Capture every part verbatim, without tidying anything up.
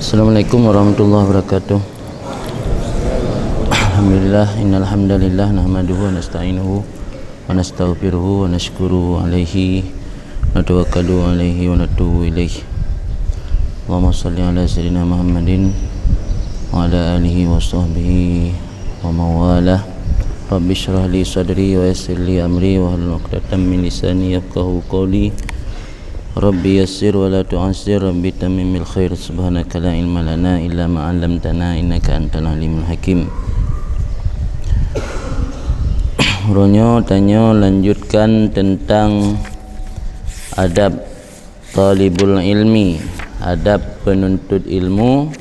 Assalamualaikum warahmatullahi wabarakatuh. Alhamdulillah, innal hamdalillah, nahmaduhu wa nasta'inuhu wa nastaghfiruhu wa nasykuruhu alaihi, wa natawakkalu alaihi wa natubu ilaihi. Allahumma shalli ala sayyidina Muhammadin wa ala alihi wa sahbihi wa mawalah. Rabbi shrah li sadri wa yassir li amri wahlul 'uqdatam min lisani yafqahu qawli. Rabbi yassir wa la tu'assir, Rabbi tammim bil khair, subhanaka la ilma lana illa ma 'allamtana innaka antal alimul hakim. Uroe nyoe tanyoe lanjutkan tentang adab talibul ilmi, adab penuntut ilmu,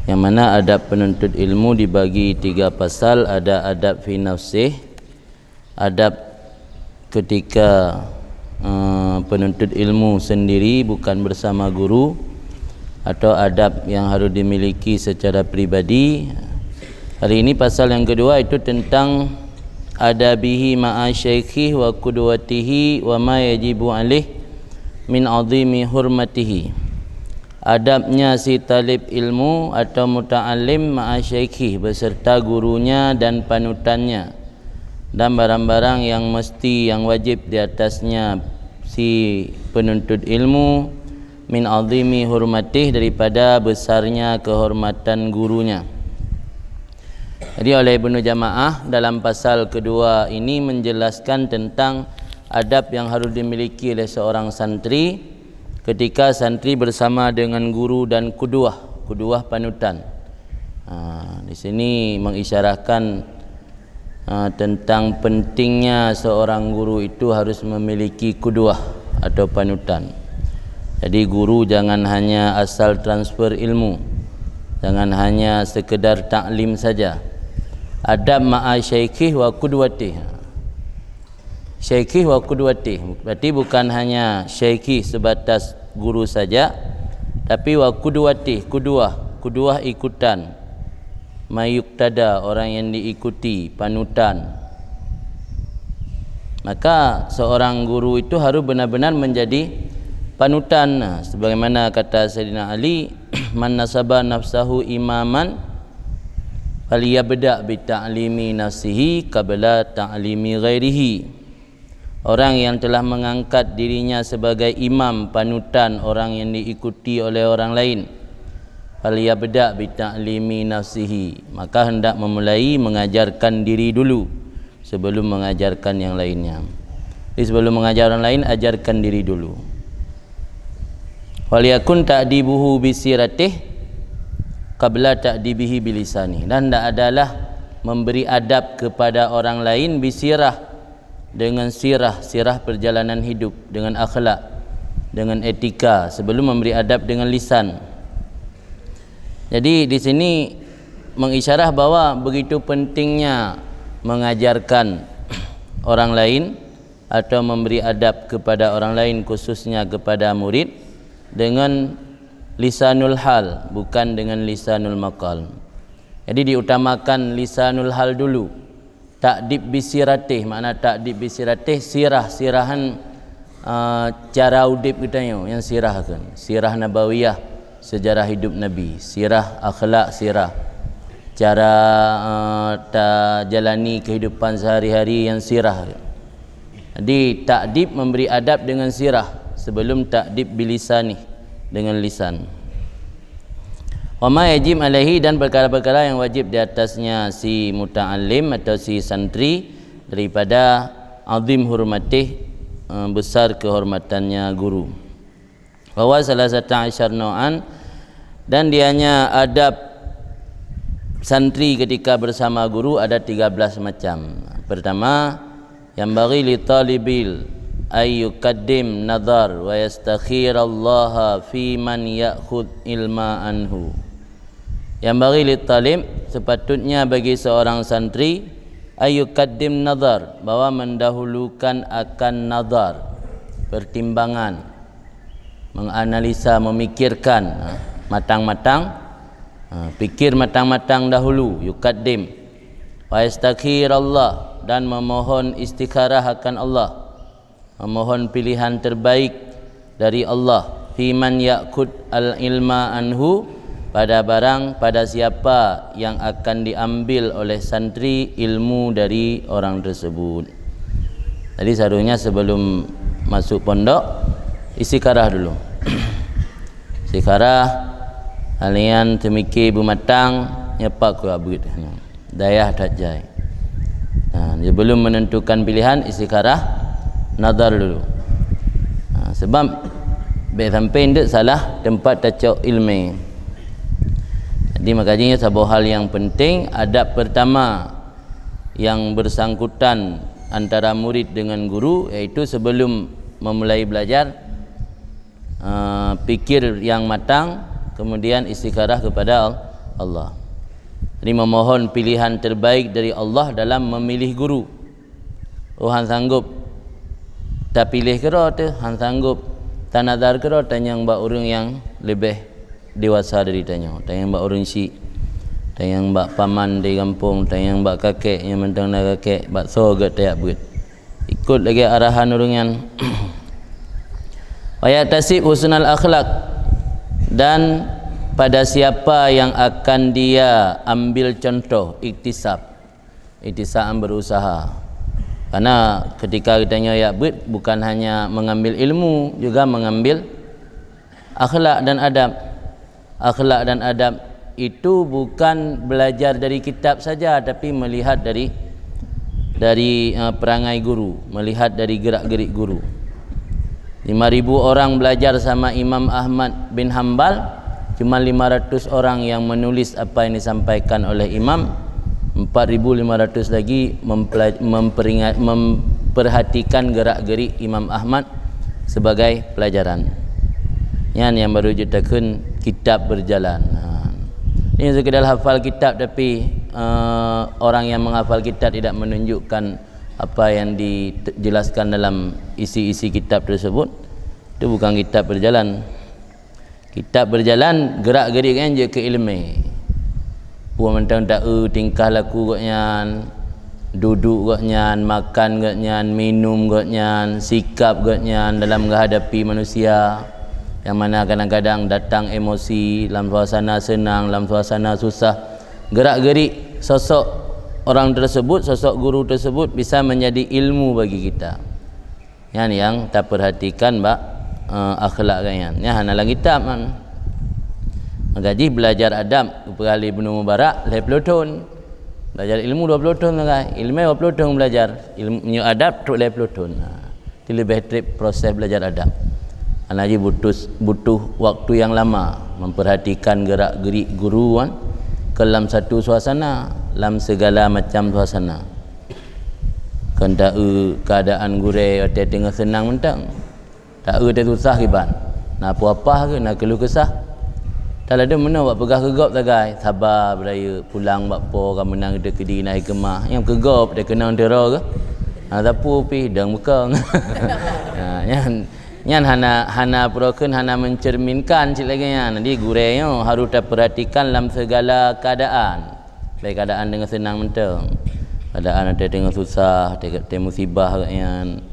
yang mana adab penuntut ilmu dibagi tiga pasal, ada adab fi nafsih, adab ketika eh, penuntut ilmu sendiri bukan bersama guru, atau adab yang harus dimiliki secara pribadi. Hari ini pasal yang kedua itu tentang adabihi ma'a syaikhih wa qudwatihi wa ma yajibu alaih min azimi hurmatihi. Adabnya si talib ilmu atau muta'allim ma'a syaikhih beserta gurunya dan panutannya, dan barang-barang yang mesti, yang wajib di atasnya si penuntut ilmu, min azimi hurmatih, daripada besarnya kehormatan gurunya. Jadi oleh Ibnu Jamaah dalam pasal kedua ini menjelaskan tentang adab yang harus dimiliki oleh seorang santri ketika santri bersama dengan guru dan kuduah, kuduah panutan. Ha, di sini mengisyarahkan ha, tentang pentingnya seorang guru itu harus memiliki kuduah atau panutan. Jadi guru jangan hanya asal transfer ilmu, jangan hanya sekedar taklim saja. Adab ma'a syaikhih wa qudwatih. Syaikhih wa qudwatih. Berarti bukan hanya syaikhih sebatas guru saja, tapi wa qudwatih, kuduah, kuduah ikutan. Mayuktada, orang yang diikuti, panutan. Maka seorang guru itu harus benar-benar menjadi panutan. Nah, sebagaimana kata Saidina Ali, "Man nasaba nafsahu imaman, falyabda bi ta'limi nafsihi qabla ta'limi ghairihi." Orang yang telah mengangkat dirinya sebagai imam, panutan, orang yang diikuti oleh orang lain, falyabda bi ta'limi nafsihi, maka hendak memulai mengajarkan diri dulu sebelum mengajarkan yang lainnya. Jadi sebelum mengajar orang lain, ajarkan diri dulu. Waliyakun ta'dibuhu bisiratih qabla ta'dibihi bilisani. Dan hendaklah memberi adab kepada orang lain bisirah, dengan sirah, sirah perjalanan hidup, dengan akhlak, dengan etika, sebelum memberi adab dengan lisan. Jadi di sini mengisyarah bahwa begitu pentingnya mengajarkan orang lain atau memberi adab kepada orang lain, khususnya kepada murid, dengan lisanul hal, bukan dengan lisanul maqal. Jadi diutamakan lisanul hal dulu. Ta'dib bisiratih, makna ta'dib bisiratih, sirah, sirahan, eh, cara udeb geutanyoe nyang sirah kan. Sirah nabawiyah, sejarah hidup Nabi, sirah akhlak, sirah cara, eh, tajalani kehidupan sehari-hari nyang sirah. Jadi ta'dib memberi adab dengan sirah sebelum ta'dib bilisanih, dengan lisan. Wa ma yajib alaihi, dan perkara-perkara yang wajib di atasnya si muta'allim atau si santri daripada azim hurmatih, eh, besar kehormatannya guru. Wa huwa salasata asyar nau'an, dan dianya adab santri ketika bersama guru ada tiga belas macam. Pertama, yanbaghi li talibil ay yuqaddim nazar wa yastakhirallaha fi man ya'khudh ilma anhu. Yanbaghi li talib, sepatutnya bagi seorang santri, ay yuqaddim nazar, bahwa mendahulukan akan nazar, pertimbangan, menganalisa, memikirkan, ha, matang-matang, ha, pikir matang-matang dahulu, yuqaddim. Wa yastakhirallah, dan memohon istikharah akan Allah, memohon pilihan terbaik dari Allah, fi man ya'khudh al ilma anhu, pada barang, pada siapa yang akan diambil oleh santri ilmu dari orang tersebut. Jadi, seharusnya sebelum masuk pondok, istikharah dulu. Istikharah, hal nyan teumikir beumatang, nyoe pat kujak beuet. Dayah that jai. Ha, sebelum menentukan pilihan, istikharah, nazar dulu. Ha, sebab bèk sampai ndeuet salah tempat tacok ilmu. Jadi, makajih nyoe saboh hal yang penting, adab pertama yang bersangkutan antara murid dengan guru, yaitu sebelum memulai belajar, eh, pikir yang matang, kemudian istikharah kepada Al-, Allah. Jadi, memohon pilihan terbaik dari Allah dalam memilih guru. Oh, han sanggup tapiléh keudroe teuh, han sanggup tanazar keudroe, tanyong bak ureuëng nyang leubeh dewasa dari tanyoe, tanyong bak ureuëng syik, tanyong bak paman di gampông, tanyong bak kakek nyang mantong na kakek, bak soe gét tajak beuet. Ikot lagée arahan ureuëng nyan. Wa yaktasib husnal akhlak, dan pada siapa yang akan dia ambil contoh, iktisab. Iktisab berusaha. Karena ketika kita nyoe jak beuet, bukan hanya mengambil ilmu, juga mengambil akhlak dan adab. Akhlak dan adab itu bukan belajar dari kitab saja, tapi melihat dari, dari, eh, perangai guru, melihat dari gerak-gerik guru. Lima ribu orang belajar sama Imam Ahmad bin Hambal, cuma lima ratus orang yang menulis apa yang disampaikan oleh Imam, empat ribu lima ratus lagi mempela-, memperingat, memperhatikan gerak-gerik Imam Ahmad sebagai pelajaran. Nyan nyang baru jeuet takheun kitab berjalan. Ha. Ini sekedar hafal kitab, tapi, eh, orang yang menghafal kitab tidak menunjukkan apa yang dijelaskan dalam isi-isi kitab tersebut, itu bukan kitab berjalan. Kitab berjalan, gerak-gerik nyan jeuet keu iéleumé. Peue mantong taeu tingkah laku gobnyan, duduek gobnyan, makan gobnyan, minum gobnyan, sikap gobnyan dalam geuhadapi manusia, nyang mana kadang-kadang datang emosi, lam suasana seunang, lam suasana susah. Gerak-gerik sosok orang tersebut, sosok guru tersebut bisa menjadi ilmu bagi kita. Nyan nyang tapeurhatikan bak, eh, akhlak gobnyan. Nyan hana lam kitab nyan. Maka jih belajar adab, geupeugah lé Ibnu Mubarak, lhèe ploh thon. Belajar ilmu dua ploh thon sagai. Iéleumé dua ploh thon belajar. Ilmu, meunyoe adab trok lhèe ploh thon. Ha. Itu leubeh trép proses belajar adab. Karena jih butuh, butuh waktu yang lama memperhatikan gerak-gerik guru kan, ke lam satu suasana, lam segala macam suasana. Kon taeu keuadaan gurèe watèe teungoh seunang mantong. Taeu watèe susah kiban. Na peue-apa keuh, na keuluh kesah. Taladôm meunoe bak peugah keu gob sagai, saba beurayeuk, pulang bak po ka meunan geuteukedi na hikmah. Nyang keu gob teukeunong teuroe keuh. Na sapeue pih dong beukong. Ha, nyan, nyan hana, hana peurokon, hana mencerminkan cit lagèe nyan. Jadi gurèe nyoe harôh tapeurhatikan lam segala keuadaan. Baik keuadaan teungoh seunang mantong, keuadaan watèe teungoh susah, watèe, watèe musibah gobnyan.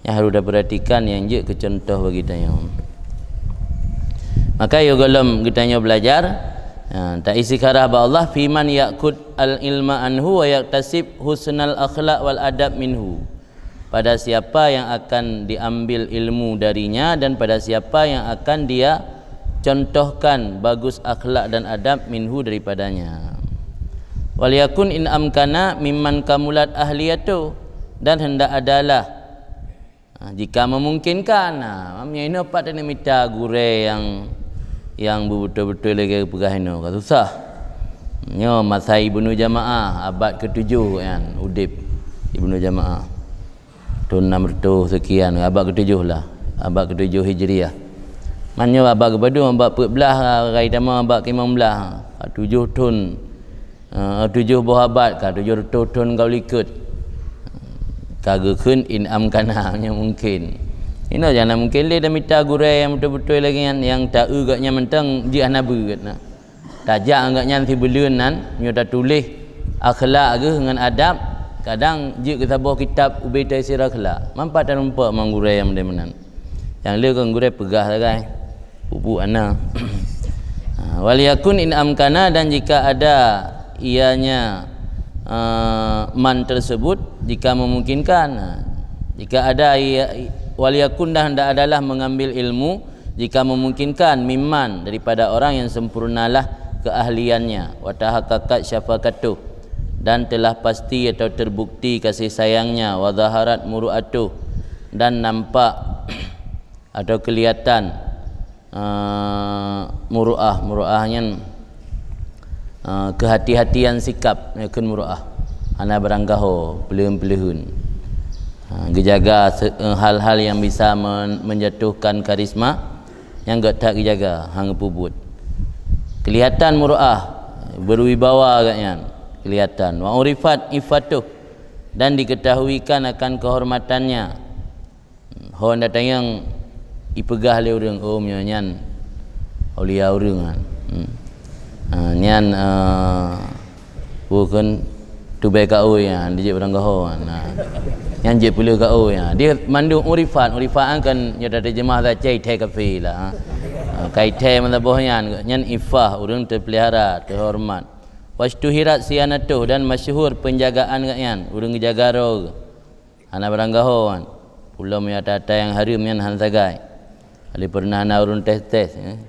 Nyang harôh tapeurhatikan nyang jeuet keu cuntoh bagi tanyoe. Maka yoh gohlom geutanyoe belajar, ha, ta-istikharah bak Allah, "Fiman ya'khudz al-ilma anhu wa yaktasib husnal akhlak wal adab minhu." Pada siapa yang akan diambil ilmu darinya dan pada siapa yang akan dia contohkan bagus akhlak dan adab minhu daripadanya. "Wal yakun in amkana mimman kamulat ahliyatu," dan hendak adalah, ha, jika memungkinkan. Ha, meunyoe inoe pat taneuk mita gurèe nyang, nyang beubeutôi-beutôi lagèe peugah inoe, ka susah. Nyoe masa Ibnu Jamaah, abad ketujoh nyan udép Ibnu Jamaah. Thon enam ratus sekian, abad ketujoh lah, abad ketujoh Hijriah. Man nyoe abad keupadum, abad peuet blah, rai tamong abad kelimong blah. Tujoh thon, eh, tujoh boh abad ka, tujoh reutôh thon ka likot. Ka geukheun in amkana, nyoe mungkin. Inoe nyang na mungkin lé tamita gurèe nyang beutôi-beutôi lagèe nyan, nyang taeu gobnyan mantong jeuet hana beuet na. Tajak ngon gobnyan sibuleuen nan, nyoe tatuléh akhlak geuh ngon adab, kadang jeuet keu saboh kitab ubé taisir akhlak. Man pat tarumpok ngon gurèe nyang model meunan. Nyang le kon gurèe peugah sagai, pupuk hana. Ha, Wal yakun in amkana, dan jika ada ianya, eh, man tersebut, jika memungkinkan. Jika ada ia, wal yakun, dan hendaklah mengambil ilmu, jika memungkinkan, mimman, daripada orang yang sempurnalah keahliannya, wa tahaqqaqat syafaqatuh, dan telah pasti atau terbukti kasih sayangnya, wa zaharat muru'atuh, dan nampak atau kelihatan, eh, muru'ah. Muru'ah nyan, eh, kehati-hatian sikap, nyan kheun muru'ah. Hana baranggaho, peuleuheun-peuleuheun. Ha, geujaga se-, eh, hal-hal yang bisa men-, menjatuhkan karisma, nyang gét that geujaga, hana geupeubuet. Kelihatan muru'ah, berwibawa gobnyan, kelihatan. Wa urifat iffatuh, dan diketahuikan akan kehormatannya. Hon datang nyang ipeugah lé ureuëng, "Oh, meunyoe nyan aulia ureuëng nyan." Hmm. Ha, nyan, eh, bukan tubé kaôi nyan, dijak baranggaho nyan. Ha. Nyan jeuet peuleueh kaôi nyan. Dia mandum urifat, urifat kan nyoe teujeumah saja ithée kafé lah. Ha. Ha, ka ithée meusaboh nyan, nyan iffah, ureuëng teupeulihara, teuhoreumat. Wasytuhirat siyanatuh, dan masyhur penjagaan gobnyan, ureuëng geujaga droe. Hana baranggaho kan. Ulôn meunyoe ata-ata nyang hareuem nyan hana sagai. Lé pernah na ureuëng tes-tes, eh.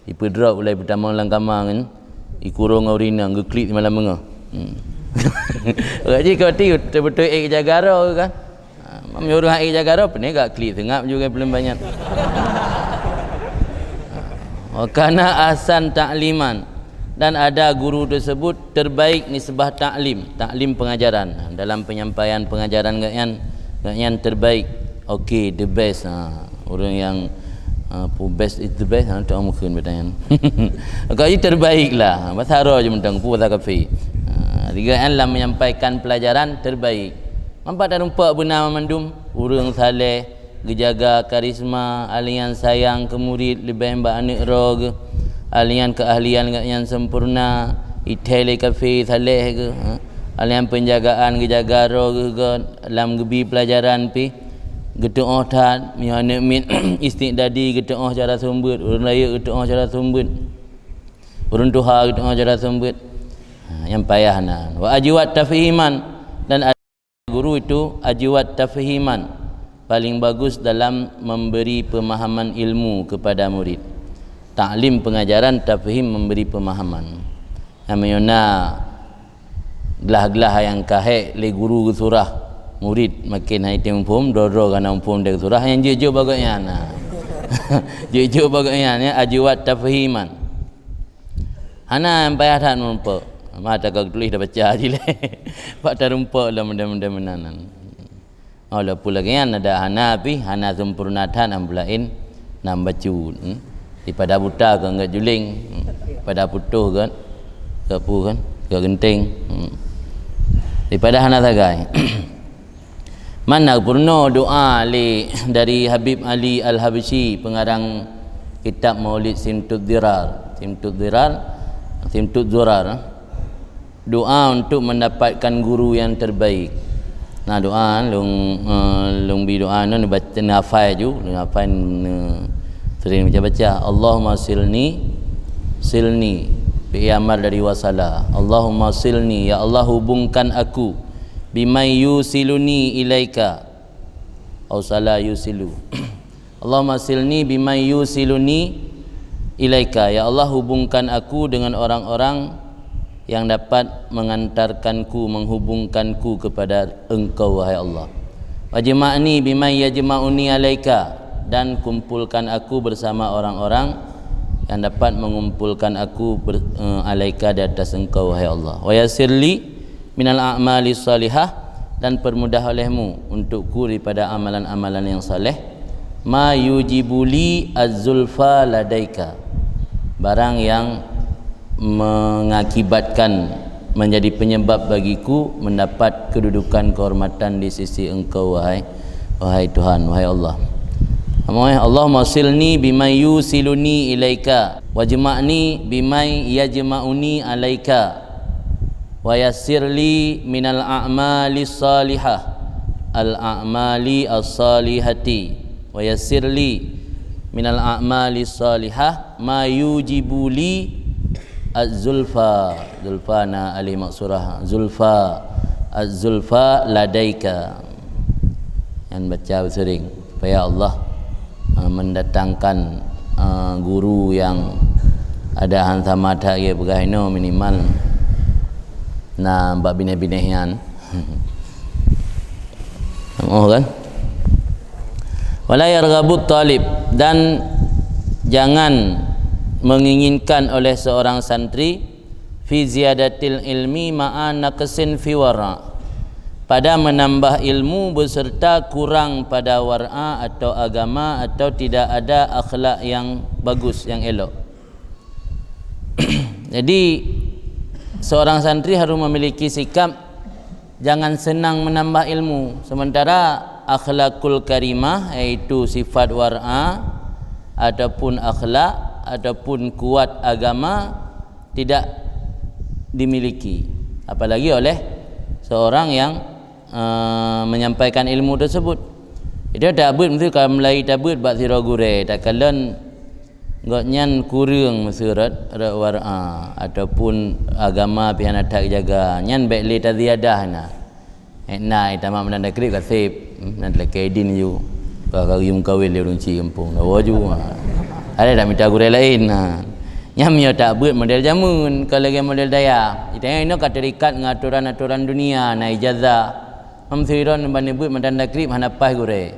Ipeudrop ulai peutamong lam kama ngon ikurong ngon ureuëng inong, geuklik simalam beungoh. Hmm. Jadi kau ti beutôi-beutôi ék jaga droe kan. Ha, meunyoe ureuëng hana ék jaga droe, peue gak klik seungab juga belum banyak. Wa kana ahsan ta'liman, dan ada guru tersebut terbaik nisbah taklim, taklim pengajaran. Dalam penyampaian pengajaran gobnyan, gobnyan terbaik. Okey, the best. Ha, ureuëng yang, ha, pu-, best is the best, ha, tu mungkin pertanyaan. Kau terbaik lah. Bahasa Arab je mentang, pu bahasa kafir. Ha, tiga kan dalam menyampaikan pelajaran terbaik. Nampak tak nampak beuna mandum? Ureuëng saleh, geujaga karisma, ahli nyang sayang keu murit leubeh bak aneuëk droe geuh, ahli nyang keuahlian gobnyan sempurna, ithée lé kafé saleh geuh, ha? Ahli nyang penjagaan geujaga droe geuh lam geubi pelajaran pih, geuteuôh that, meunyoe aneuëk miet istiqdadi geuteuôh cara seumeubeuet, ureuëng rayeuk geuteuôh cara seumeubeuet, ureuëng tuha geuteuôh cara seumeubeuet. Ha, nyang payah na. Wa ajwad tafhiman, dan guru itu ajwad tafhiman, paling bagus dalam memberi pemahaman ilmu kepada murid. Taklim pengajaran, tafhim memberi pemahaman. Nyang meunyoe na glah-glah nyang ka hék lé guru geusurah, murid makin hai teuh muphom, droe-droe ka na muphom deh geusurah, nyang jeuet-jeuet bak gobnyan. Jeuet-jeuet bak gobnyan, ya, ajwad tafhiman. Hana nyang payah that meurumpok. Mata ka tuléh dah baca jileh. Bak tarumpok lam mudah-mudah meunan. Oh, walaupun lagée nyan ada hana pih, hana sempurna that, nyang laén nan bacut. Hmm. Daripada buta keu gét juléng. Hmm. Daripada putôh keu, keu pu kan, keu geunteng. Hmm. Daripada hana sagai. Mana peurunoe doa lé dari Habib Ali Al-Habsyi, pengarang kitab Maulid Simtud Dirar. Simtud Dirar, Simtud Zurar. Doa untuk mendapatkan guru yang terbaik. Nah, doa lung, eh, lung bi doa nyoe neubaca, neuhafai ju, neuhafai, neu-, sering baca-baca. Allahumma silni, silni. Fi'il amar dari wasala. Allahumma silni, ya Allah, hubungkan aku. Bimai yusiluni ilaika. Ausala yusilu. Allahumma silni bimai yusiluni ilaika. Ya Allah, hubungkan aku dengan orang-orang yang dapat mengantarkanku, menghubungkanku kepada Engkau, wahai Allah. Wajma'ni bimai yajma'uni alaika, dan kumpulkan aku bersama orang-orang yang dapat mengumpulkan aku ber-, eh, alaika, di atas Engkau, wahai Allah. Wa yassirli minal a'mali shalihah, dan permudah olehmu untukku daripada amalan-amalan yang saleh, ma yujibuli az-zulfa ladaika, barang yang mengakibatkan, menjadi penyebab bagiku mendapat kedudukan kehormatan di sisi Engkau, wahai, wahai Tuhan, wahai Allah. Allahumma silni bimai yusiluni ilaika, wajma'ni bimai yajma'uni alaika. Wa yassir li minal a'mali shalihah, al a'mali as-shalihati. Wa yassir li minal a'mali shalihah ma yujibu li Az-zulfa, zulfa na alif maksurah, zulfa, az-zulfa ladaika. Nyan baca seuring supaya Allah, eh, mendatangkan, eh, guru yang ada han sama that lagèe peugah inoe, minimal na bak binèh-binèh nyan. Oh kan? Wala yarghabut talib, dan jangan menginginkan oleh seorang santri fi ziyadatil ilmi ma'a naqsin fi wara', pada menambah ilmu beserta kurang pada wara' atau agama atau tidak ada akhlak yang bagus, yang elok. Jadi, seorang santri harus memiliki sikap jangan senang menambah ilmu, sementara akhlakul karimah, yaitu sifat wara' ataupun akhlak ataupun kuat agama, tidak dimiliki, apalagi oleh seorang yang, eh, menyampaikan ilmu tersebut. Jadi, tabeuet meusti ka mulai tabeuet bak sidroe gurèe, takalon gobnyan kureueng meusti rot, rot wara' ataupun agama pih hana that jaga, nyan bèk lé taziyadah na. Eh, na, eh, tamat meunan takrib ka sép. Hmm, na lakèe idin ju. Ka, ka geuyue meukawen lé ureueng chik gampông. Dawa ju. Ha. Ada dak mita gurèe laén. Ha. Nyan meunyoe tabeuet model jameun, ka lagèe model dayah. Ita nyan inoe ka terikat ngon atoran-atoran dunia, na ijazah. Am sidroe ban beuet meunan takrib hana paih gurèe.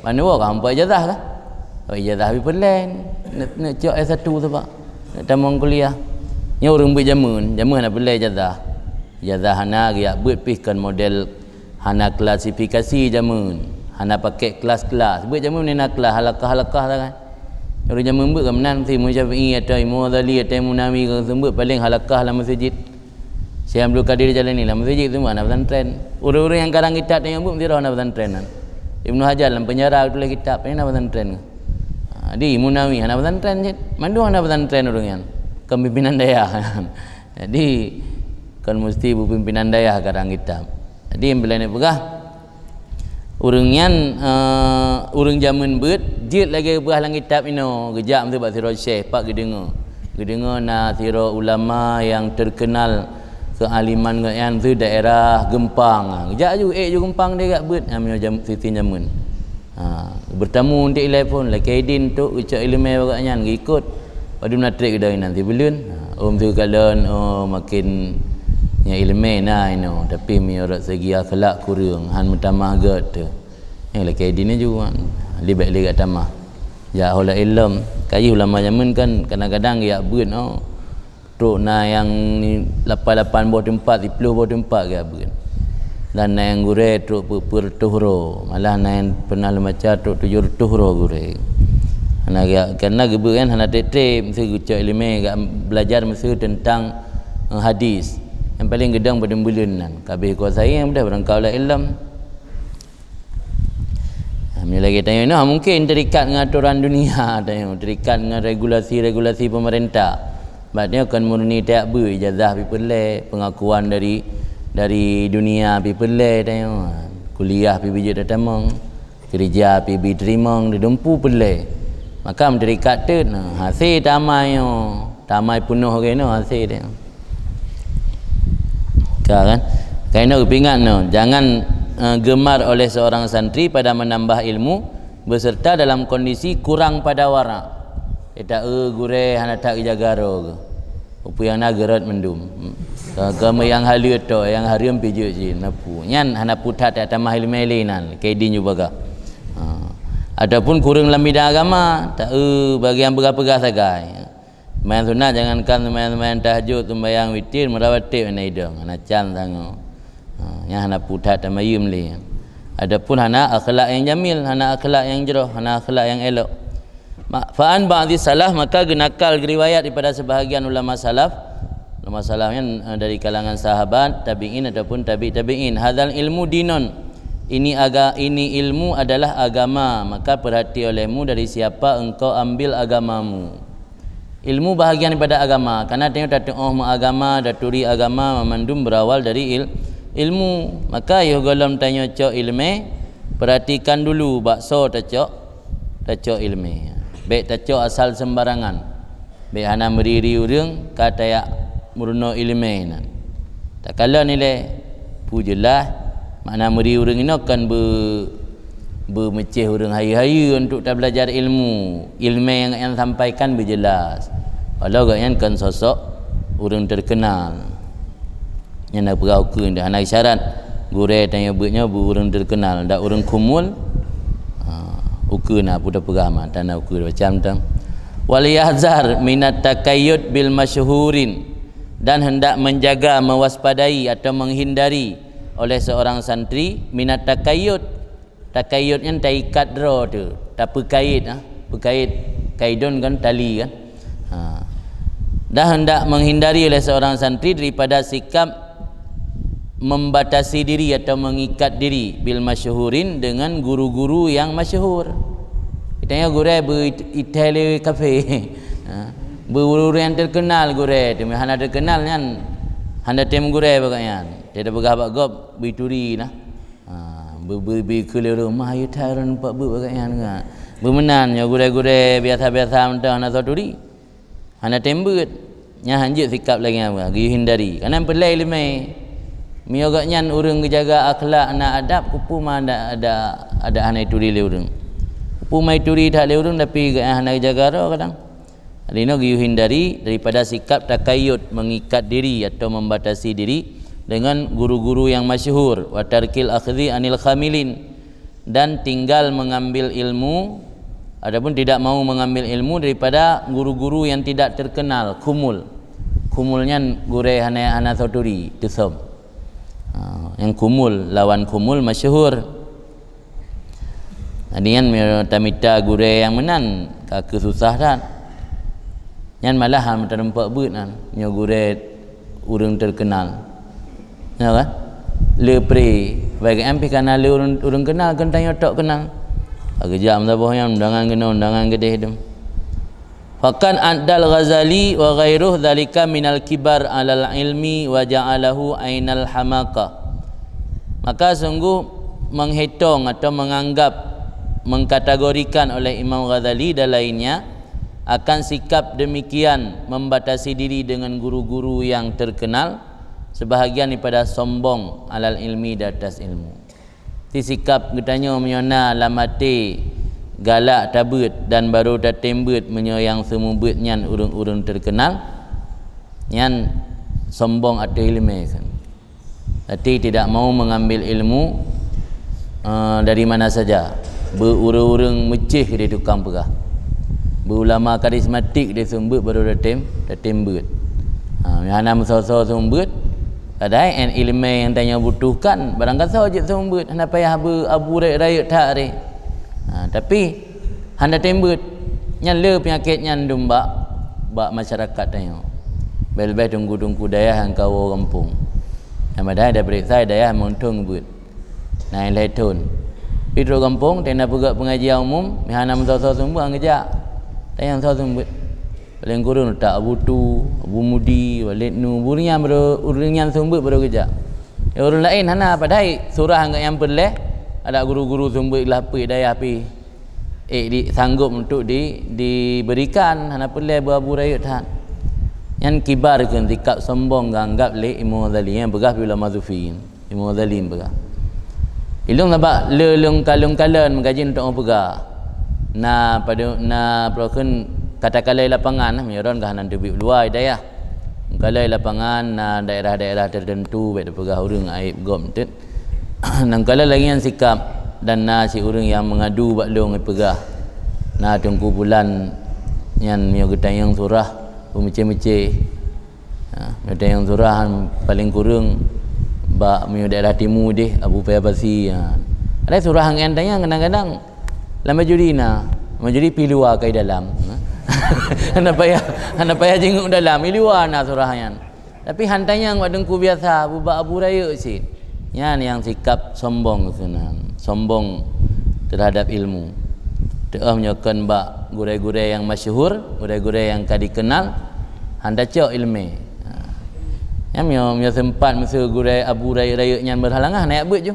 Ban woe ka hampa ijazah kah? Oh, ijazah habéh peureulèe. Neuk, neuk cok S satu sabab neuk tamong kuliah. Nyoe ureueng beuet jameun, jameun hana peureulèe ijazah. Ijazah hana, geujak beuet pih kon model hana klasifikasi jameun, hana pakèk kelas-kelas. Beuet jameun hana kelas, halakah-halakah sagai. Ureueng jameun beuet ka meunan, si Imam Syafi'i atau Imam Ghazali atau Imam Nawawi ka seumeubeuet paléng halakah lam meuseujid. Syekh Abdul Qadir Jailani lam meuseujid teuma hana pesantren. Ureueng-ureueng nyang karang kitab tanyoe beuet meusidroe hana pesantren nyan. Ibnu Hajar lam penjara tuléh kitab, nyan hana pesantren. Ha, di Imam Nawawi hana pesantren cit. Mandum hana pesantren ureueng nyan. Kon pimpinan dayah. Jadi, kon meusti beupimpinan dayah karang kitab. Jadi, bila neupeugah, ureueng nyan, eh, ureueng jameun beuet, jeuet lagèe geupeugah lam kitab inoe, geujak meusti bak sidroe syekh, pat geudeungoe. Geudeungoe na sidroe ulama nyang terkenal keualiman gobnyan di daerah Geumpang. Geujak ju, ék ju Geumpang, dijak beuet, nyan meunyoe jam-, sitem jameun. Ha, bertamu untuk ilèe phôn, lakèe idin tu geucok ileumèe bak gobnyan, geuikot. Padum na trép keudroe inan sibuleuen. Ha, ôm sikalon, oh, makin nyan ileumèe na inoe, tapi meunyoe rot segi akhlak kureueng, han meutamah gèt teuh. Nyan lakèe idin ju kan. Lé bèk lé gèt tamah. Jak ho laén lom. Ka jih ulama jameun kan kadang-kadang geujak beuet, oh. Trok na nyang lapan-lapan boh teumpat, siplôh boh teumpat geujak beuet. Dan na nyang gurèe trok peu-, peu reutôh droe. Malah na nyang pernah lôn baca trok tujoh reutôh droe gurèe. Hana geujak, karena geubeuet kan hana trép-trép, meusti geucok ileumèe, geujak belajar meusti teuntang, eh, hadis. Nyang paleng geudong padum buleuen nan. Ka abéh kuasa nyang mudah barangkaho laén lom. Ha, meunyoe lagèe tanyoe nyoe, ha, mungken terikat ngon atoran dunia tanyoe, terikat ngon regulasi-regulasi pemerintah. Sebab nyoe kon murni tajak beuet, ijazah pih peureulèe, pengakuan dari, dari dunia pih peureulèe tanyoe. Kuliah pih bijéh tatamong, keurija pih bi teurimong, diteumpu peureulèe. Maka meuterikat teuk, nah, hasé tamai nyoe, tamai peunoh lagèe nyoe hasé dia. Ka kan? Kainoe geupeuingat nyoe, jangan, eh, gemar oleh seorang santri pada menambah ilmu beserta dalam kondisi kurang pada wara'. Ita, eh, gurèe hana that geujaga droe geuh. Peue nyang na geurot mandum. Ka, ka meunyang haleue tok, nyang hareuem pih jeuet jih, na peue. Nyan hana peue that tamah ileumèe lé nan, keu idin ju bagah. Ha. Ataupun kureueng lam bidang agama, ta, eh, bagi nyang peugah-peugah sagai. Seumayang sunat jangankan seumayang-seumayang tahajud, seumayang witir, meurawatib hana idong, hana can tanyoe. Ha, nyan hana peue that tamayeuem lé. Adapun hana akhlak nyang jamil, hana akhlak nyang jroh, hana akhlak nyang elok. Ma-, fa an ba'dhi salaf, maka geunakal geuriwayat daripada sebahagian ulama salaf. Ulama salaf nyan, eh, dari kalangan sahabat, tabi'in ataupun tabi' tabi'in. Hadzal ilmu dinun. Ini aga-, ini ilmu adalah agama, maka peurhati olehmu dari siapa engkau ambil agamamu. Ilmu bahagian daripada agama, karena tanyoe tateu'oh meuagama, taturi agama, mandum berawal dari il-, ilmu. Maka yoh gohlom tanyoe cok ileumèe, perhatikan dulu bak soe tacok, tacok ileumèe. Bèk tacok asal sembarangan. Bék hana meuri-ri ureuëng ka tajak meurunoe iéleumé nyan. Takalon ilée, peue jeulaih makna meuri ureuëng inoe kon beu-, beumeucéh ureuëng hayeue-hayeue untuk tabelajar ilmu. Iéleumé nyang gobnyan sampaikan beujeulaih. Walau gobnyan kon sosok ureuëng teukeunal. Nyan na peugah ukeue, hana syarat gurée tanyoe beuet nyoe beu ureuëng teukeunal, dak ureuëng khumul. Ha, ukeue na peue tapeugah ma, tan na ukeue macam tang. Wal yahzar minat takayyud bil masyhurin, dan hendak menjaga, mewaspadai atau menghindari oleh seorang santri minat takayyud. Takayyud nyan taikat droe teuh, tapeukait, ha, peukait, kaidon kan tali kan. Ha. Dan hendak menghindari oleh seorang santri daripada sikap membatasi diri atau mengikat diri bil masyhurin, dengan guru-guru yang masyhur. Kita nyoe gurée beu it-, itai lé kafé. Ha. Beu ureuëng nyang teukeunal gurée, teuma hana teukeunal nyan hana tem gurée bak nyan. Dia peugah bak gob beu turi lah. Ha, beu-, beu-, beu keu lé ureuëng, "Mah, yue that ureuëng nampak beuet bak nyan." Beu meunan nyoe gurée-gurée biasa-biasa mantong hana soe turi. Hana tem beuet. Nyan hanjeuet sikap lagée nyan, geuyue hindari. Karena peureulée iéleumé. Meunyoe gobnyan ureuëng geujaga akhlak na adab, keupeue ma ada, ada, ada hana ituri lé ureuëng. Keupeue ma ituri that lé ureuëng tapi gobnyan hana geujaga droe kadang. Linoe geuyue hindari daripada sikap takayyud, mengikat diri atau membatasi diri dengan guru-guru yang masyhur, wa tarkil akhdhi anil khamilin, dan tinggal mengambil ilmu ataupun tidak mau mengambil ilmu daripada guru-guru yang tidak terkenal, khumul. Khumul nyan gurée hana, hana soe turi, teusom. Ha, nyang khumul lawan khumul masyhur. Jadi nyan meunyoe tamita gurée nyang meunan, ka keuh susah that. Nyan malahan meutareumpok beuet nyan, nyoe gurée ureuëng teukeunal. Ya kan? Le pré, bagi nyan pih kana le ureuëng, ureuëng keunal, kon tanyoe tok keunal. Ka geujak meusaboh nyan undangan keunoe, undangan keudeh dum. Faqad addal Ghazali wa ghairuh dzalika minal kibar alal ilmi wa ja'alahu ainal hamaqah. Maka sungguh menghitong atau menganggap, mengkategorikan oleh Imam Ghazali dan lainnya akan sikap demikian membatasi diri dengan guru-guru yang terkenal sebahagian daripada sombong alal ilmi, di atas ilmu. Ti sikap geutanyoe meunyoe na lam até galak tabeuet dan barô tatem beuet meunyoe nyang seumeubeuet nyan ureuëng-ureuëng teukeunal, nyan sombong ateueh iéleumé kan. Berarti tidak mau mengambil ilmu, eh, dari mana saja. Beu ureuëng-ureuëng meucéh di tukang peugah. Beu ulama karismatik di seumeubeuet barô tatem, tatem beuet. Ha, hana meusoe-soe seumeubeuet, padahai ilmu nyang tanyoe butuhkan, barangkasoe jeuet seumeubeuet, hana payah beu abu rayeuk-rayeuk that ré. Ha, tapi hana tem beuet. Nyan le peunyakét nyan dum bak, bak masyarakat tanyoe. Leubeh-leubeh teungku-teungku dayah nyang ka woe gampông. Nyang padahai tapeuriksa dayah meuthon beuet. Na lhèe thon. Pi trok gampông, tena peugah pengajian umum, meuhana meusoe-soe seumeubeuet han geujak. Tanyong soe seumeubeuet. Paléng kureueng utak Abu Tu, Abu Mudi, Walid Nu, ureuëng nyan baru, ureuëng nyan seumeubeuet baru geujak. Ya, ureuëng laén hana, padahai surah nyang peureulèe, ada guru-guru seumeubeuet lah peuet dayah pih. Eh, di, sanggup untuk di, diberikan, hana peureulèe beu abu rayeuk that. Nyan kibar keu sikap sombong geuanggap lé Imam Ghazali nyang peugah ulama sufi. Imam Ghazali peugah. Ilôn sabab le lôn kalon-kalon meukaji untuk peugah. Na padu, na peulakon kata kalai lapangan, meunyoe droen ka hana teubiet luwa dayah. Kalai lapangan na daerah-daerah tertentu, bèk tapeugah ureuëng aib gob teuk. Nangkala lagèe nyan sikap dan na si ureuëng nyang meungadu bak lôn peugah, na teungku pulan nyan meunyoe geutanyong surah beumeucé-meucé. Ha, meunyoe tanyong surah paléng kureueng bak meunyoe daerah timu deh Abu Paya Basi. Ha. Ada surah ngon tanyong kadang-kadang lam bajuri na, bajuri pi luwa kai dalam. Ha. Hana payah, hana payah jinguk dalam, i luwa na surah nyan. Tapi han tanyong bak teungku biasa, bubak abu rayeuk cit. Nyan nyang sikap sombong keunan, sombong terhadap ilmu. Teuh meunyoe kon bak gurèe-gurèe nyang masyhur, gurèe-gurèe nyang ka dikenal, han tacok iéleumé. Ha. Nyan meunyoe, meunyoe seumpat miseue gurèe abu rayeuk-rayeuk nyan beuhalangan, han jak beuet ju.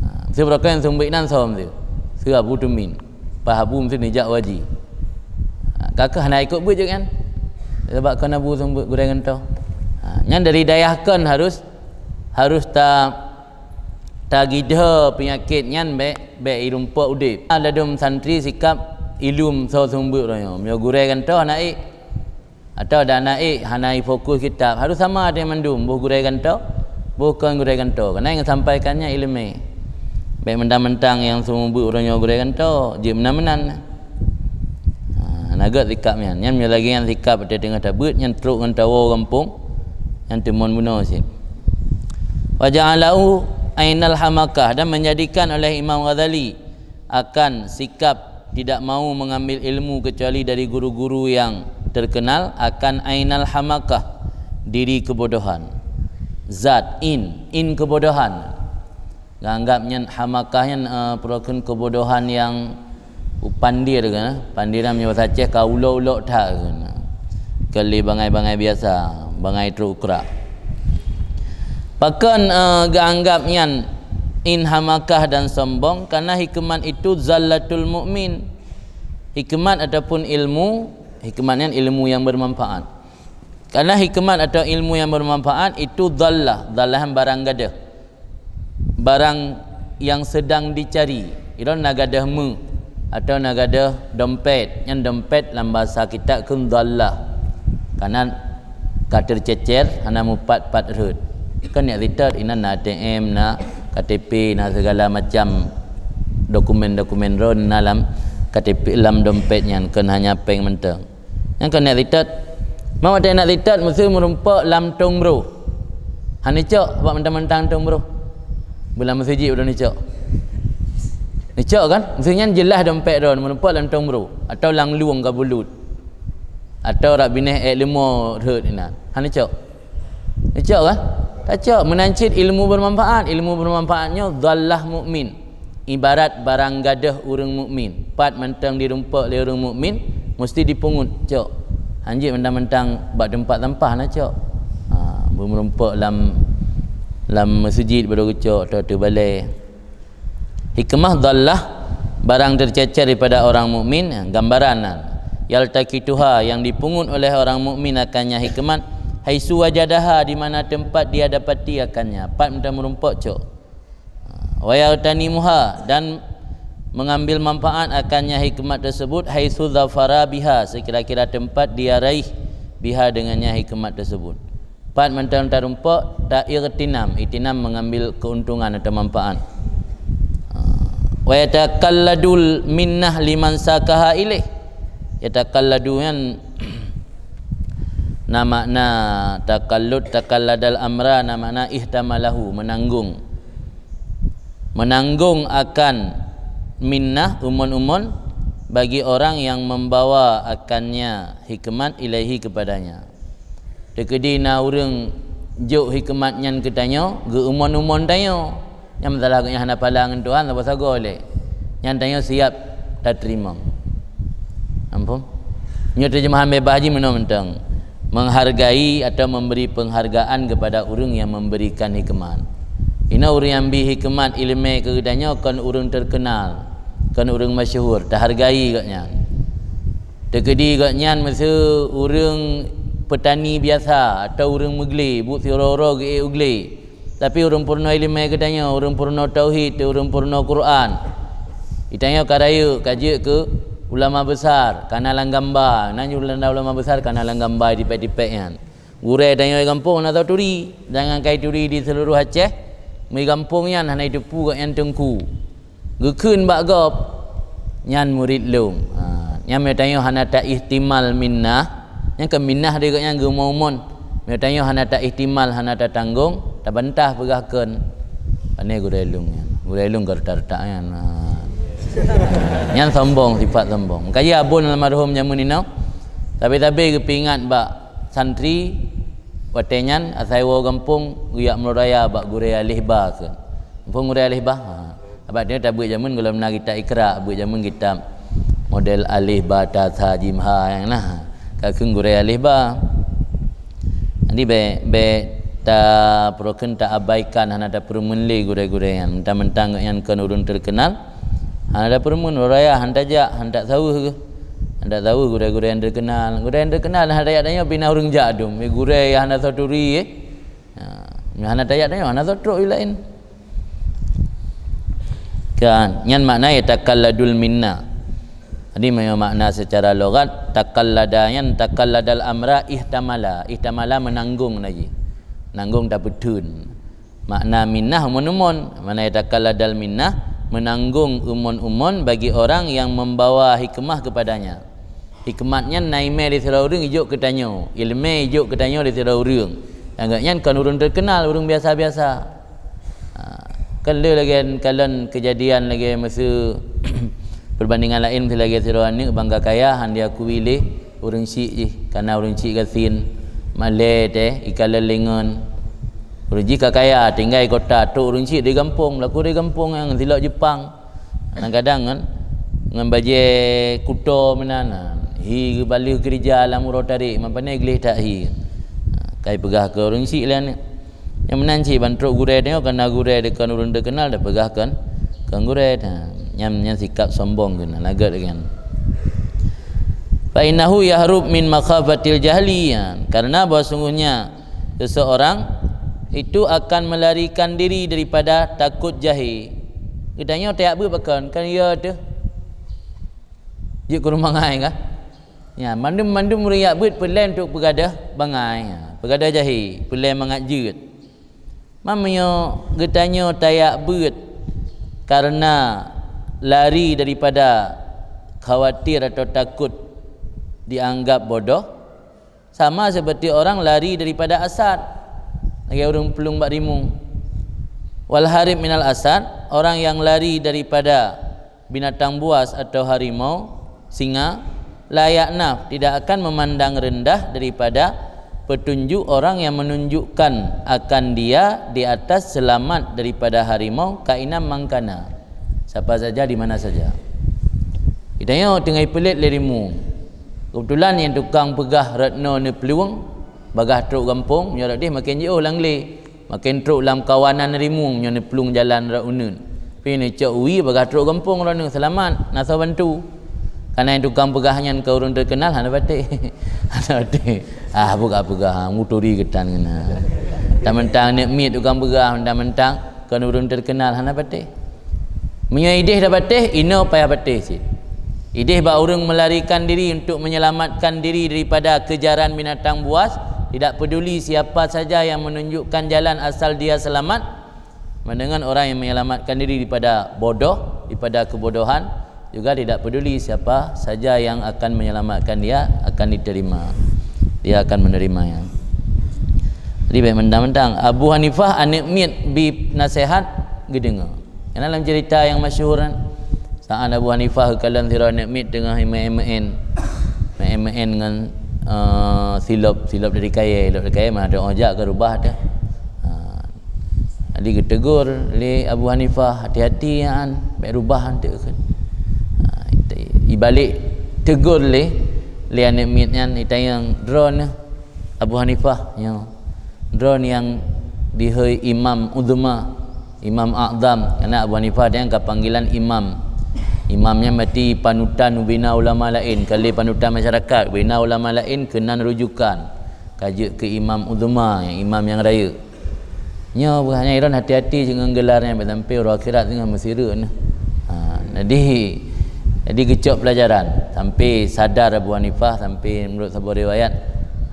Ha, miseue barokon nyang seumeubeuet nan soe miseue. Miseue Abu Tumin. Pah Abu miseue neujak u haji. Ha, ka keuh hana ikot beuet jeuet nyan. Sabab kon Abu Seumeubeuet gurée gantoe. Ha, nyan dari dayah kon harus, harus ta, tagidhe peunyakét nyan bék, bék irumpok udeb. Ladum santri sikab ilum soe seumeubeuet uroe nyoe. Meunyoe gurée gantoe hana ék, atawa dak na ék hana ifokus kitab, harus sama deh mandum, boh gurée gantoe, boh kon gurée gantoe. Kana nyang sampaikan nyan iéleumé. Bék mentang-mentang nyang seumeubeuet uroe nyoe gurée gantoe, jeuet meunan-meunan. Ha, na gét sikab nyan. Nyan meunyoe lagée nyan sikab teungoh tabeuet, nyan trok ngon tawoe gampông, nyan teumon bunoe cit. Wa ja'alahu ainal hamakah, dan menjadikan oleh Imam Ghazali akan sikap tidak mau mengambil ilmu kecuali dari guru-guru yang terkenal akan ainal hamakah, diri kebodohan. Zat, in, in kebodohan. Geuanggap nyan hamakah nyan, eh, peurokon kebodohan nyang pandir kan, pandir nyan meunyoe bahasa Aceh ka ulok-ulok that kan. Kon lé bangai-bangai biasa, bangai trok ukrak. Pakon, eh, geuanggap nyan in hamakah dan sombong? Karena hikmat itu zallatul mukmin. Hikmat ataupun ilmu, hikmat nyan ilmu yang bermanfaat. Karena hikmat atau ilmu yang bermanfaat itu zallah, zallah barang gadôh. Barang yang sedang dicari. Ilôn na gadôh meu atau na gadôh dompet. Nyan dompet lam bahasa kitab kheun zallah. Karena ka teucecer, hana mupat-pat rhot. Kan nyak sitot, inan na A T M, na K T P, na segala macam dokumen-dokumen droen na lam K T P, lam dompet nyan, kon hanya péng mantong. Nyan kon nyak sitot. Mak watée nyak sitot, meuseu meurumpok lam tông broh. Hana cok, bak mantang-mantang tông broh. Beulam meuseujid udah nicok. Nicok kan? Meuseu nyan jeulaih dompet droen meurumpok lam tông broh. Atau lam lueng ka bulut. Atau rab binéh ék leumo rhot inan. Hana cok. Nicok kan? Tacok, meunan cit ilmu bermanfaat. Ilmu bermanfaat nyoe zallah mukmin. Ibarat barang gadôh ureuëng mukmin. Pat mantong dirumpok lé ureuëng mukmin, musti dipungut, cok. Hanjeuet mentang-mentang bak teumpat sampah na cok. Ha, beumeurumpok lam, lam meuseujid baru geucok atau teubalée. Hikmah zallah, barang tercecer daripada orang mukmin, gambaran nan. Yaltaqituha, yang dipungut oleh orang mukmin akannya hikmat, haitsu wajadaha, di mana tempat dia dapati akannya. Pat mantong meurumpok, cok. Wa yaghtanimuha, dan mengambil manfaat akannya hikmat tersebut, haitsu zafara biha, sekira-kira tempat dia raih biha dengannya hikmat tersebut. Pat mantong tarumpok, ta ightinam, ightinam mengambil keuntungan atau manfaat. Wa yatakalladul minnah liman saqaha ilaih. Yatakalladu nyan na makna takallud, takalladal amra na makna ihtamalahu, menanggung. Menanggung akan minnah, umon-umon, bagi orang yang membawa akannya hikmat ilaihi kepadanya. Teukeudi na ureuëng jok hikmat nyan keu tanyoe, geu-umon-umon tanyoe. Nyang masalah geuh nyan hana pahala ngon Tuhan, saboh sagoe lé. Nyan tanyoe siap tateurimong. Ampun. Nyoe terjemahan bebas jih meunoe mantong. Menghargai atau memberi penghargaan kepada ureuëng yang memberikan hikmat. Inoe ureuëng nyang bi hikmat iéleumé keu geutanyoe kon ureuëng terkenal, kon ureuëng masyhur, tahargai gobnyan. Teukeudi gobnyan meuseu ureuëng peutani biasa atau ureuëng meuglé, buet siuroe-uroe geuék u glé. Tapi ureuëng peurunoe iéleumé geutanyoe, ureuëng peurunoe tauhid, ureuëng peurunoe Quran. Geutanyoe ka rayeuk, ka jeuet keu ulama besar, kana lam gamba. Nan ulama besar kana lam gamba di tipék-tipék nyan. Gurée tanyoe di gampông na turi, jangankai turi di seluruh Aceh, di gampông nyan hana jiteupeue gobnyan teungku. Geukheun bak gob, nyan murit lôn. Ha, nyan meunyoe tanyoe hana ta ihtimal minnah, nyan keu minnah di gobnyan geumon-mon. Meunyoe tanyoe hana ta ihtimal, hana tatanggong, tabantah peugah kon, "Pane gurée lôn nyan? Gurée lôn ka retak-retak nyan." Ha. Nyan sombong, sifat sombong. Meukaji abon almarhum jameun inoe, sabe-sabe geupeuingat bak santri, watée nyan asai woe gampông geujak meunuraya bak gurée aléh ba kheun. Muphom gurée aléh ba? Ha. Sabab nyoe tabeuet jameun gohlom na kitab Iqra, beuet jameun kitab model aléh ba ta tha jim ha nyang na. Ka kheun gurée aléh ba. Jadi bék, bék ta peurokon ta abaikan, hana ta peureumeun lé gurée-gurée nyan. Mentang-mentang gobnyan kon ureuëng terkenal, hana ta peureumeun, raya han ta jak, han ta saweuh geuh. Anda tahu gurée-gurée nyang terkenal. Gurée nyang terkenal hana tajak tanyoe pih na ureuëng jak dum. Gurée nyang hana soe turi, eh. Ha, nyang hana tajak tanyoe, hana soe trok laén. Kan, nyan makna yatakalladul minna. Jadi, meunyoe makna secara logat, takallada nyan takalladal amra ihtamala. Ihtamala menanggung lagi. Nanggung tapeutheun. Makna minnah umon-umon, makna yatakalladal minnah, menanggung umon-umon bagi orang yang membawa hikmah kepadanya. Hikmat nyan na imé di sidroe ureuëng ijok keu tanyoe, ileumé ijok keu tanyoe di sidroe ureuëng. Anggab nyan kon ureuëng terkenal, ureuëng biasa-biasa. Ha, kon lé lagée kalon keujadian lagée meuseu peubandingan laén, meuseu lagée sidroe aneuëk bangga kaya, han diakui lé ureuëng syiek jih, kana ureuëng syiek gasien, malée teh, ikalon lé ngon. Ureuëng jih ka kaya, tinggai kota, trok ureuëng syiek di gampông, laku di gampông nyang silok Jepang. Kadang-kadang ngon, ngon bajée kuto meunan, hi geubaleueh keurija lam uroe tarek, meupané gleh that hi. Ha, kai peugah keu ureuëng syiek lé aneuëk. Nyang meunan cit ban trok gurée tanyoe, kana gurée deukon ureuëng teukeunal, tapeugah kon, kon gurée. Ha, nyan, nyan sikap sombong keunan, lagée nyan. Fa innahu yahrub min makhafatil jahli, ya. Karena bahwa sungguhnya seseorang itu akan melarikan diri daripada takut jahil. Geutanyoe tajak beuet pakon, kan ya teuh. Jeuet keu rumangai kan? Ya, mandum-mandum ureuëng jak beuet peulée untuk peugadôh bangai, ya, peugadôh jahil, peulée mangat jeuet. Meunyoe geutanyoe tajak beuet karena lari daripada khawatir atau takut dianggap bodoh, sama seperti orang lari daripada asad, lagée ureuëng plueng bak rimueng. Wal harib minal asad, orang yang lari daripada binatang buas atau harimau, singa, la ya'naf, tidak akan memandang rendah daripada petunjuk orang yang menunjukkan akan dia di atas selamat daripada harimau, kaina man kana, siapa saja di mana saja. Geutanyoe teungoh ipeulet lé rimueng. Keubeutulan nyang tukang peugah rot nyoe neuplueng, bagaih trok gampông, nyoe rot deh maken jiôh lam glé. Maken trok lam kawanan rimueng nyoe neuplueng jalan rot uneuen. Pih neucok wie bagaih trok gampông droeneueh seulamat, na soe bantu. Kana nyang tukang peugah nyan keu ureuëng teukeunal hana patéh. Hana patéh. Ah, peugah-peugah, muturi geutan keunan. Mentang-mentang aneuk miet tukang peugah, mentang-mentang kon ureuëng teukeunal hana patéh. Meunyoe ideh tapatéh, inoe payah patéh cit. Ideh bak ureuëng melarikan diri untuk menyelamatkan diri daripada kejaran binatang buas, tidak peduli siapa saja yang menunjukkan jalan asal dia selamat. Mendengar orang yang menyelamatkan diri daripada bodoh, daripada kebodohan, juga tidak peduli siapa saja yang akan menyelamatkan dia akan diterima. Dia akan menerimanya. Jadi, baik mentang-mentang Abu Hanifah aneuk miet bi nasihat geudeungoe. Karena dalam cerita yang masyhur kan, saat Abu Hanifah geukalon sidroe aneuk miet teungoh meu'én-meu'én. Meu'én-meu'én ngon, eh, silop, silop dari kayée, silop dari kayée mah ada ojak ke rubah tu. Ha. Jadi geutegur lé Abu Hanifah, "Hati-hati nyan, bèk rubah enteuk." Ha, ibalek tegur lé, lé aneuk miet nyan, itanyong, "Droeneuh Abu Hanifah nyoe?" Droeneuh nyang dihôi Imam Uzma, Imam A'zam, karena Abu Hanifah nyan ka panggilan imam. Imam nyan berarti panutan ubena ulama laén, ka lé panutan masyarakat, ubena ulama laén keunan rujukan. Ka jeuet keu Imam Uzma, nyang imam nyang rayeuk. Nyoe buah nyan droeneuh hati-hati ngon gelar nyan, bèk sampai uroe akhirat teungoh meusireuk nyoe. Ha, jadi, jadi geucok pelajaran. Sampai sadar Abu Hanifah, sampai menurut saboh riwayat,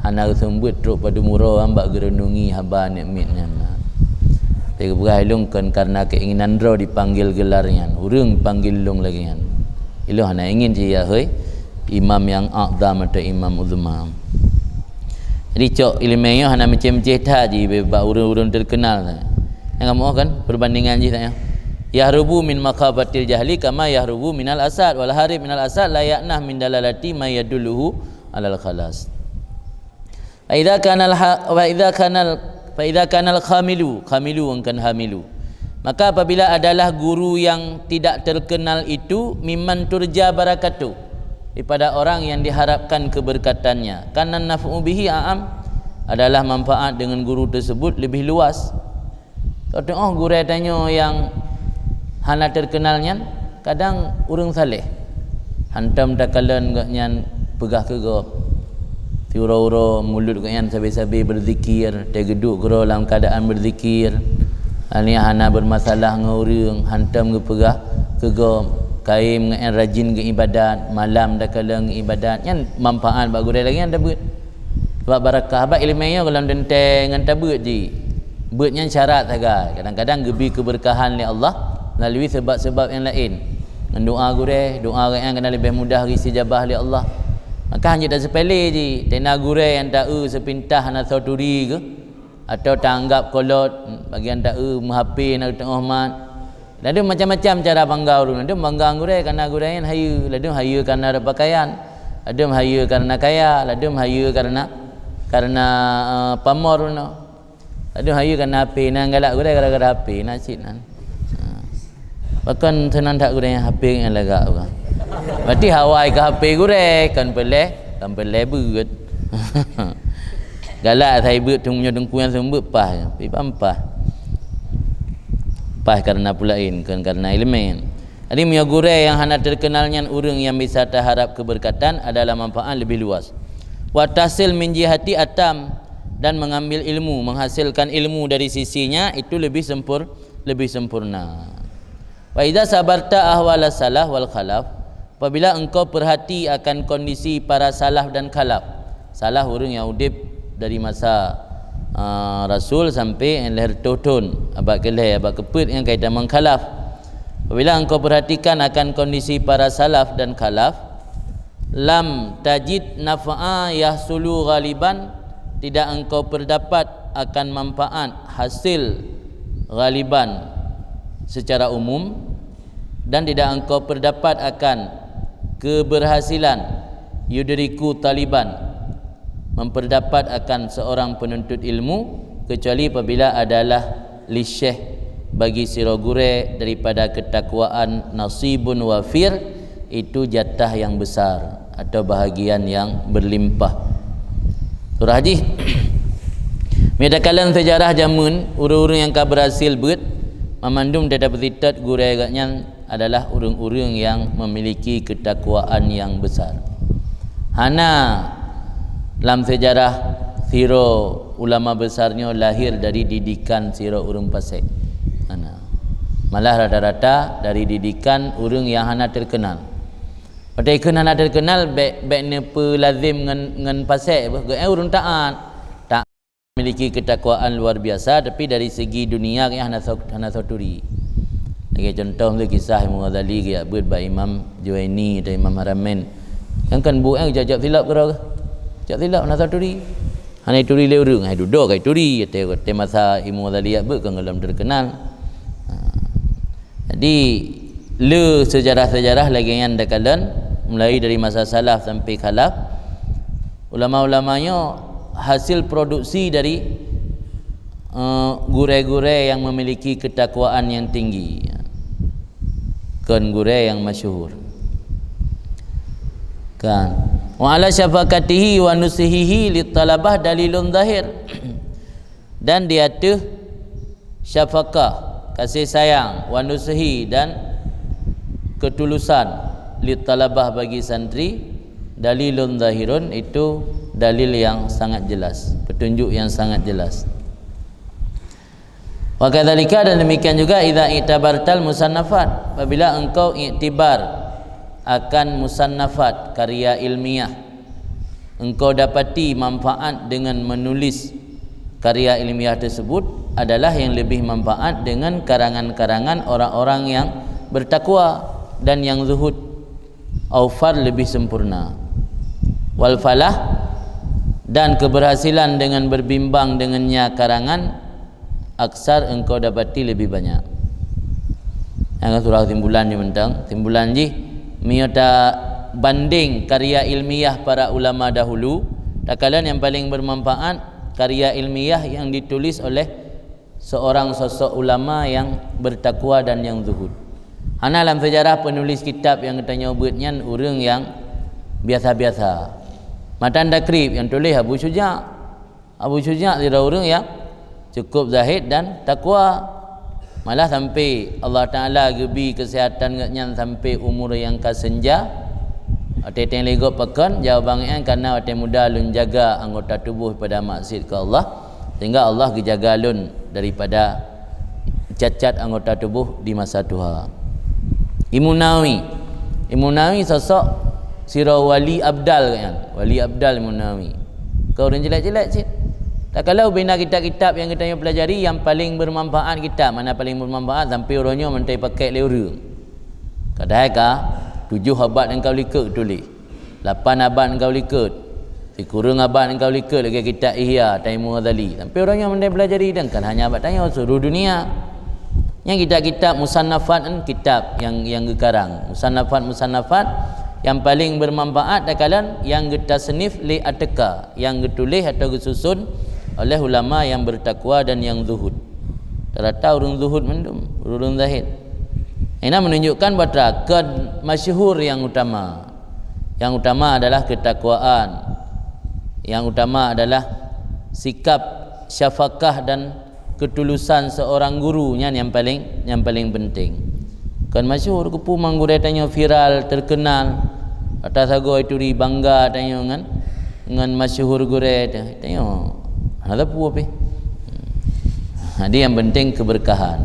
hana geuseumeubeuet trok padum uroe bak geureunungi haba aneuk miet nyan. Tapi geupeugah ilong kon karena keinginan droe dipanggil gelar nyan. Ureuëng panggil lôn lagèe nyan. Ilong hana ingin jiyahôi imam nyang a'zam atau imam uzma. Jadi cok ileumèe nyoe hana meucé-meucé that jih bak ureuëng-ureuëng teukeunal. Nyang kamoe kan perbandingan jih tanya. Yahrubu min makhafatil jahli kama yahrubu minal asad, wal harib minal asad la ya'nah min dalalati ma yadulluhu alal khalas. Fa idza kanal ha-, fa idza kanal, fa idza kanal khamilu, khamilu bukan hamilu. Maka apabila adalah guru yang tidak terkenal itu mimman turja barakatuh, daripada orang yang diharapkan keberkatannya, kana naf'u bihi a'am, adalah manfaat dengan guru tersebut lebih luas. Teuntèe gurèe tanyoe nyang hana teukeunal nyan, kadang ureuëng saleh. Hantom takalon gobnyan peugah keu gob. Siuroe-uroe mulut gobnyan sabe-sabe beuzikir, teugeuduk keudroe lam keuadaan beuzikir. Aneuk hana beureumasalah ngon ureuëng, hantom geupeugah keu gob. Kayém gobnyan rajin geuibadat, malam takalon geuibadat. Nyan manfaat bak gurée lagée nyan tabeuet. Sabab barakah bak iéleumé nyoe gohlom teuntée ngon tabeuet jih. Beuet nyan syarat sagai. Kadang-kadang geubi keubeurkahan lé Allah meulalu sabab-sabab nyang laén. Ngon doá gurée, doá gobnyan kana leubeh mudah geusijabah lé Allah. Maka hana jeuet taseupele jih. Teuna gurée nyang ta-eu seupintas hana soe turi geuh, atawa taanggab kolot, bagian ta-eu meuhape na teungoh mat. Ladum macam-macam cara bangga ureuëng. Ladum bangga gurée karena gurée nyan hayeue, ladum hayeue karena ada pakaian, ladum hayeue karena kaya, ladum hayeue karena, karena, eh, pamor na. Ladum hayeue karena H P, na galak gurée gara-gara H P na cit nan. Ha. Pakon seunan that gurée nyan H P nyang lagak bukan. Berarti hawai keu H P gurée, kon peulée, kon peulée beuet. Galak sai beuet tung nyoe teungku nyang seumeubeuet paih, pi bang paih. Paih karena peulaén, kon karena iéleumé. Jadi meunyoe gurée nyang hana teukeunal nyan ureuëng nyang bisa taharab keubeurkatan adalah manfaat leubeh luas. Wa tahsil min jihati atam, dan mengambil ilmu, menghasilkan ilmu dari sisinya itu lebih sempur-, lebih sempurna. Wa idza sabarta ahwala salaf wal khalaf, apabila engkau perhati akan kondisi para salaf dan khalaf. Salaf ureuëng nyang udeb dari masa, ah, Rasul sampai lhée reutôh thon, abad keulhée, abad keupeuet nyang kaitan ngon khalaf. Apabila engkau perhatikan akan kondisi para salaf dan khalaf, lam tajid naf'a yahsulu ghaliban, tidak engkau perdapat akan manfaat hasil ghaliban secara umum, dan tidak engkau perdapat akan keberhasilan yudriku taliban, memperdapat akan seorang penuntut ilmu, kecuali apabila adalah lisyeh bagi sidroe gurée daripada keutakwaan nasibun wafir, itu jatah yang besar atau bahagian yang berlimpah. Surah jih. Meunyoe takalon seujarah jameun, ureuëng-ureuëng nyang ka beurhasil beuet, mamandum teutab sitot gurée gobnyan adalah ureuëng-ureuëng nyang memiliki keutakwaan nyang besar. Hana lam seujarah sidroe ulama besar nyoe lahir dari didikan sidroe ureuëng pasék. Hana. Malah rata-rata dari didikan ureuëng nyang hana teukeunal. Padahai kheun hana teukeunal bék, bék neupeulazem ngon, ngon pasék, beuh, gobnyan ureuëng taát. Taát. Memiliki keutakwaan luar biasa, tapi dari segi dunia gobnyan hana so-, hana soe turi. Lagée contoh tu kisah Imam Ghazali geujak beuet bak Imam Juwaini atau Imam Haramain. Nyang kan buet, eh, jak-jak silap keudroe. Jak silap hana soe turi. Hana turi lé ureuëng, hai dudoe kai turi, watée, watée masa Imam Ghazali jak beuet kon gohlom teukeunal. Ha. Jadi, le seujarah-seujarah lagée nyan takalon, mulai dari masa salaf sampai khalaf, ulama-ulama nyoe hasil produksi dari, eh, gurée-gurée yang memiliki ketakwaan yang tinggi. Kon gurée yang masyhur. Kan? Wa ala syafaqatihi wa nusihihi lit talabah dalilun zahir. Dan di ateueh syafaqah, kasih sayang, wa nusihi, dan ketulusan, lit talabah, bagi santri, dalilun zahirun, itu dalil yang sangat jelas, petunjuk yang sangat jelas. Wa kadzalika, dan demikian juga, idza i'tabartal musannafat, apabila engkau iktibar akan musannafat, karya ilmiah, engkau dapati manfaat dengan menulis karya ilmiah tersebut adalah yang lebih manfaat dengan karangan-karangan orang-orang yang bertakwa dan yang zuhud. Aufar, lebih sempurna. Wal falah, dan keberhasilan dengan berbimbang dengannya karangan, aksar, engkau dapati lebih banyak. Nyang ka surah simpulan jih mantong. Simpulan jih, meunyoe tabandeng karya ilmiah para ulama dahulu, takalon nyang paling bermanfaat karya ilmiah yang ditulis oleh seorang sosok ulama yang bertakwa dan yang zuhud. Hana lam seujarah penulis kitab nyang geutanyoe beuet nyan ureuëng nyang biasa-biasa. Matan Takrib nyang tuléh Abu Syuja'. Abu Syuja' sidroe ureuëng nyang cukup zahid dan takwa. Malah sampai Allah Taala geubi keuseuhatan gobnyan sampai umur nyang ka seunja, Watée teuh lé gob pakon, jawaban nyan, "Karena watée muda lôn jaga anggota tuboh pada maksiat keu Allah, sehingga Allah geujaga lôn daripada cacat anggota tuboh di masa tuha." Imam Nawawi. Imam Nawawi sosok sidroe wali abdal nyan. Wali abdal Imam Nawawi. Kon ureuëng jelek-jelek cit. Takalon ubena kitab-kitab nyang geutanyoe pelajari, nyang paling bermanfaat kitab, mana paling bermanfaat sampai uroe nyoe mantong pakai lé ureuëng. Kadai ka tujoh abad nyang ka likot tuléh, lapan abad nyang ka likot, sikureueng abad nyang ka likot lagée kitab Ihya Imam Ghazali. Sampai uroe nyoe mantong pelajari dan kan hanya abad tanyoe, seluruh dunia. Nyang kitab-kitab musannafat kan kitab nyang nyang geukarang. Musannafat-musannafat nyang paling bermanfaat takalon nyang geutasnif lé ateuka, nyang geutuléh atau geususun oleh ulama nyang bertakwa dan nyang zuhud. Rata-rata ureuëng zuhud mandum, ureuëng zahid. Ina menunjukkan bahwa kon masyhur nyang utama. Yang utama adalah ketakwaan. Yang utama adalah sikap syafaqah dan ketulusan seorang guru, nyan yang paling, yang paling penting. Kon masyhur, keupeue mang gurée tanyoe viral, terkenal. Ata sagoe turi bangga tanyoe ngon, ngon masyhur gurée ta-, tanyoe. Hana sapeue pih. Jadi yang penting keberkahan.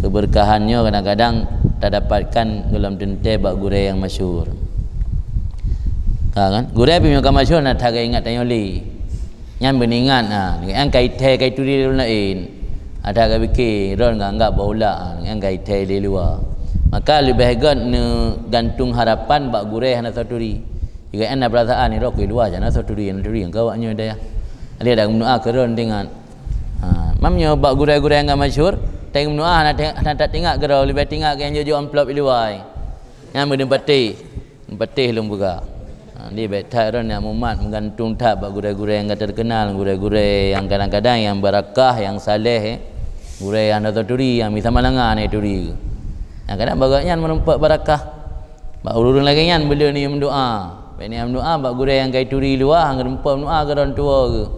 Keberkahan nyoe kadang-kadang tadapatkan golom teuntée bak gurée nyang masyhur. Ka kan? Gurée pih nyang ka masyhur na that ingat tanyoe lé. Nyan beuningat, ha, nyan kai thée kai turi lôn laén. Ada ka pike, droe nganggap bahula, ha, nyan kai thée di luwa. Maka leubeh gét neugantung harapan bak gurée hana soe turi. Jika na perasaan ni, rok di luwa jana soe turi, hana turi, engkau awak nyoe daya. Dia dak meudoa keu droe dengan. Ha, mam nyoe bak gurée-gurée nyang masyhur, teng meudoa hana teng-, hana tak tingak keu droe, leubeh tingak keu nyang jok-jok amplop di luwa. Nyan meudeung patéh. Patéh lôn peugah. Ha, di bék that droe nyang mumat meugantung that bak gurée-gurée nyang ka terkenal, gurée-gurée nyang kadang-kadang nyang barakah, nyang saleh, eh. Gurée nyang ata turi, nyang bisa malanga hana turi. Nyang kadang bak gobnyan meurumpok barakah. Bak ureuëng lagée nyan beu lé ni meudoa. Bék ni meudoa bak gurée nyang kai turi luwa, hana rumpok meudoa keu droe tuwoe geuh.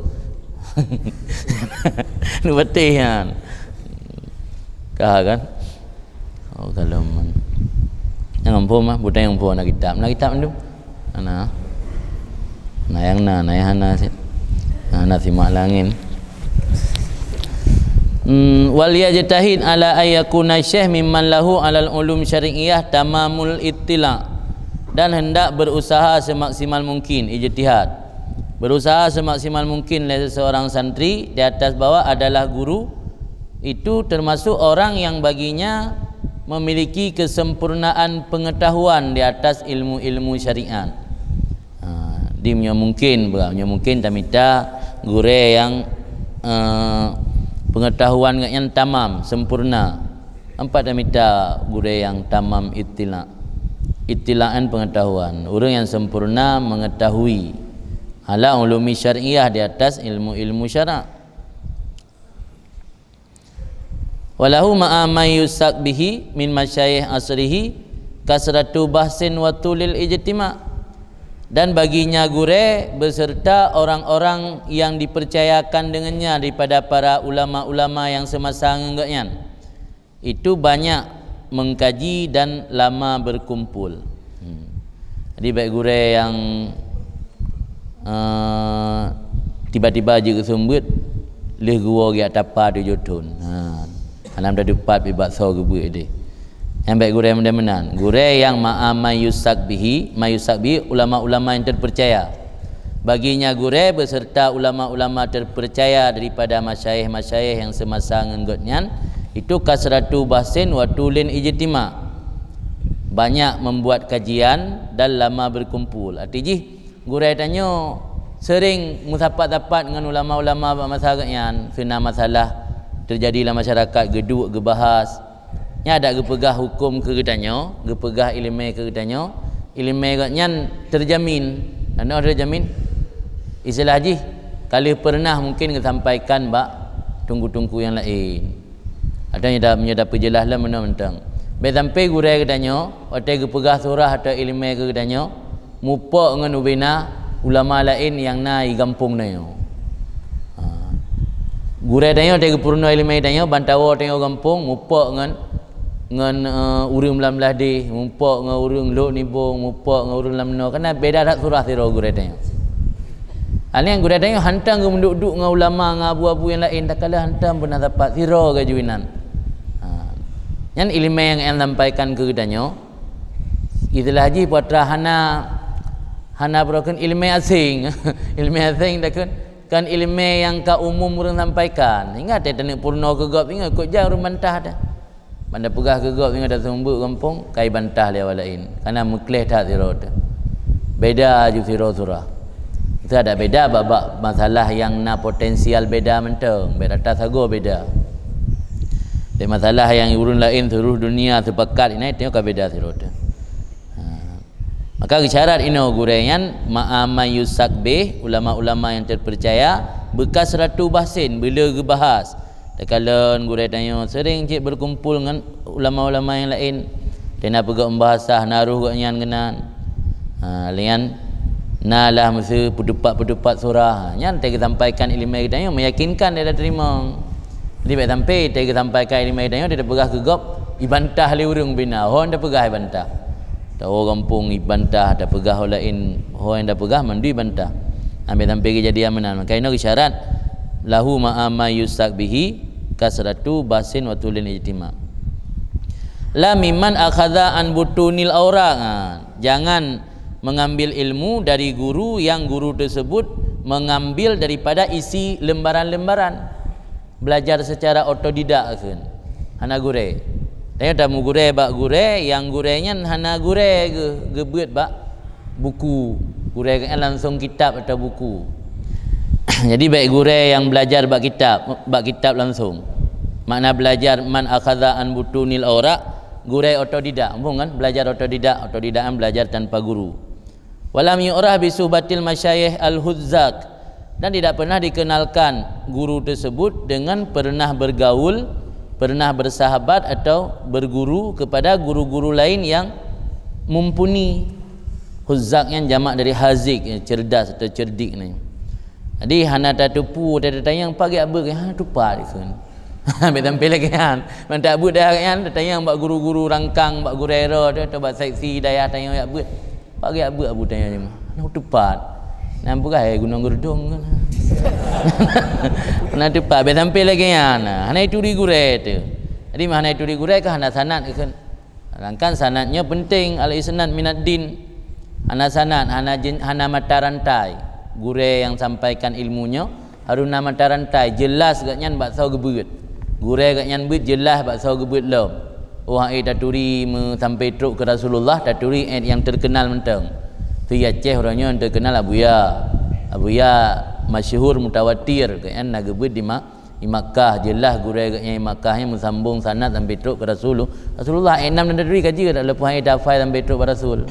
Ni patéh nyan. Ka kan? Oh, kalau man. Nyang ampôn mah, buta nyang ampôn na kitab. Na kitab tu? Ana. Na nyang na, na nyang hana sit. Na, na simak langin. Hmm, wal yajtahid ala ayyakuna syekh mimman lahu alal ulum syari'iyah tamamul ittila. Dan hendak berusaha semaksimal mungkin, ijtihad. Berusaha semaksimal mungkin oleh seseorang santri di atas bahwa adalah guru itu termasuk orang yang baginya memiliki kesempurnaan pengetahuan di atas ilmu-ilmu syariat. Ha, di meunyoe mungkin, bah, meunyoe mungkin tamita gurée nyang, eh, pengetahuan gobnyan tamam, sempurna. Ampat tamita gurée nyang tamam ittila. Ittilaan pengetahuan. Ureuëng nyang sempurna mengetahui ala ulumi syariah di atas ilmu-ilmu syarak. Walahu ma'a man yusak bihi min masyayikh asrihi kasratu bahsin wa tulil ijtima. Dan baginya gurée beserta orang-orang yang dipercayakan dengannya daripada para ulama-ulama yang semasa ngon gobnyan, itu banyak mengkaji dan lama berkumpul. Hmm. Jadi, bék gurée nyang, eh, tiba-tiba jeuet keu seumeubeuet, lheueh geuwoe geujak tapa tujoh thon. Ha. Hana meudadupat pih baksoe geubeuet deh. Nyang bék gurée meunan-meunan. Gurée nyang ma'a man yusak bihi, man yusak bihi, ulama-ulama yang terpercaya. Baginya gurée beserta ulama-ulama terpercaya daripada masyayikh-masyayikh yang semasa ngon gobnyan, itu kasratu bahsin wa tulin ijtima. Banyak membuat kajian dan lama berkumpul. Arti jih, gurée tanyoe sering meusapat-sapat ngon ulama-ulama bak masa gobnyan, seuna masalah terjadi lam masyarakat, geuduek, geubahas. Nyan dak geupeugah huköm keu geutanyoe, geupeugah iéleumé keu geutanyoe, iéleumé gobnyan terjamin. Nanoe terjamin? Istilah jih, ka lheueh peureunah mungkin geusampaikan bak teungku-teungku nyang laén. Atau nyoe ta-, nyoe tapeujeulaih lom meunoe mantong. Bék sampai gurée geutanyoe, watée geupeugah surah atau iéleumé keu geutanyoe, mupok ngon ubena ulama laén nyang na i gampông tanyoe. Ha. Gurée tanyoe watée geupeurunoe iéleumé tanyoe, ban tawoe tanyoe gampông, mupok ngon ngon, eh, ureuëng lam ladeh, mupok ngon ureuëng Lhok Nibong, mupok ngon ureuëng lam noe, karena beda that surah sidroe gurée tanyoe. Hal nyang gurée tanyoe hantom geumeuduek-duek ngon ulama, ngon abu-abu nyang laén, takalon hantom beuna sapat sidroe geuh ju inan. Ha. Nyan iéleumé nyang sampaikan keu geutanyoe, istilah jih peue atra hana, hana beurokon iéleumé aséng. Iéleumé aséng takheun, kon iéleumé nyang ka umum ureuëng sampaikan. Ingat teuh taneuk peurunoe keu gob, ingat kok jai ureuëng bantah teuh. Ban tapeugah keu gob, ingat taseumeubeuet gampông, ka jibantah lé awak laén. Karena meukleh that sidroe teuh. Beda ju sidroe surah. Itu ada beda bak-bak masalah nyang na potensial beda mantong, beda rata sagoe beda. Tapi masalah nyang ureuëng laén seluruh dunia sepakat inan, itu ka beda sidroe teuh. Ha. Maka geusyarat inoe gurée nyan, ma'a man yusak bih, ulama-ulama nyang terpercaya, beukas ratu bahsin, beuleu geubahas. Takalon gurée tanyoe seuring cit berkumpul ngon ulama-ulama nyang laén. Teuh na peugah bahasa, na roh gobnyan keunan. Ha, lian na lah meuseu peutupat-peutupat surah. Nyan teuh geusampaikan iéleumé geutanyoe, meyakinkan dia teurimong. Jadi bék sampai teuh geusampaikan iéleumé geutanyoe, dia tapeugah keu gob, ibantah lé ureuëng bina. Hon tapeugah ibantah. Tawoe gampông ibantah, tapeugah ho laén, ho nyang tapeugah mandum ibantah. Ambek sampai keujadian meunan. Maka inoe geusyarat, lahu ma'a man yusak bihi kasratu basin wa tulin ijtima. La mimman akhadha an butunil auraq. Ha, jangan mengambil ilmu dari guru yang guru tersebut mengambil daripada isi lembaran-lembaran. Belajar secara otodidak kheun. Hana gurée. Tanyoe tamugurée bak gurée, nyang gurée nyan hana gurée geu-, geubeuet bak buku. Gurée geuh nyan langsung kitab atau buku. Jadi, baik gurée nyang belajar bak kitab, bak kitab langsung. Makna belajar man akhadha an butunil auraq, gurée otodidak. Muphom kan? Belajar otodidak, otodidak kan belajar tanpa guru. Walam yu'raf bi suhbatil masyayikh al-huzzaq, dan tidak pernah dikenalkan guru tersebut dengan pernah bergaul, pernah bersahabat atau berguru kepada guru-guru lain yang mumpuni. Huzzaq nyan jamak dari haziq, ya, cerdas atau cerdik ni. Jadi hana tateupeue, tatanyong pagai abeuh, ha, tupat dikheun. Bék sampai lagée nyan. Mantap buet dah nyan, tatanyong bak guru-guru rangkang, bak gurée droe tu, atau bak seksi dayah tanyong jak beuet. Pagai abeuh abu tanyong nyoe. Nah, tupat. Nan peugah, eh, gunong geurdong. Nah, tupat, bék sampai lagée nyan. Nah, hana ituri gurée tu. Jadi, hana ituri gurée ka hana sanad kheun. Sedangkan sanad nyoe penting, al-isnad minad din. Hana sanad, hana jen-, hana mata rantai. Gurée nyang sampaikan ilmu nyoe harus na mata rantai, jeulaih gobnyan bak soe geubeuet. Gurée gobnyan beuet jeulaih bak soe geubeuet lom. Oh, hai taturi meusampai trok keu Rasulullah, taturi 'et nyang terkenal mantong. Di Aceh uroe nyoe nyang terkenal Abuya. Abuya masyhur mutawatir, gobnyan na geubeuet di Ma-, di Makkah, jeulaih gurée gobnyan di Makkah nyan meusambong sanad sampai trok keu Rasul-, Rasulullah. 'Et nyan taturi ka jeuet, leupah 'et hafai sampai trok bak Rasul.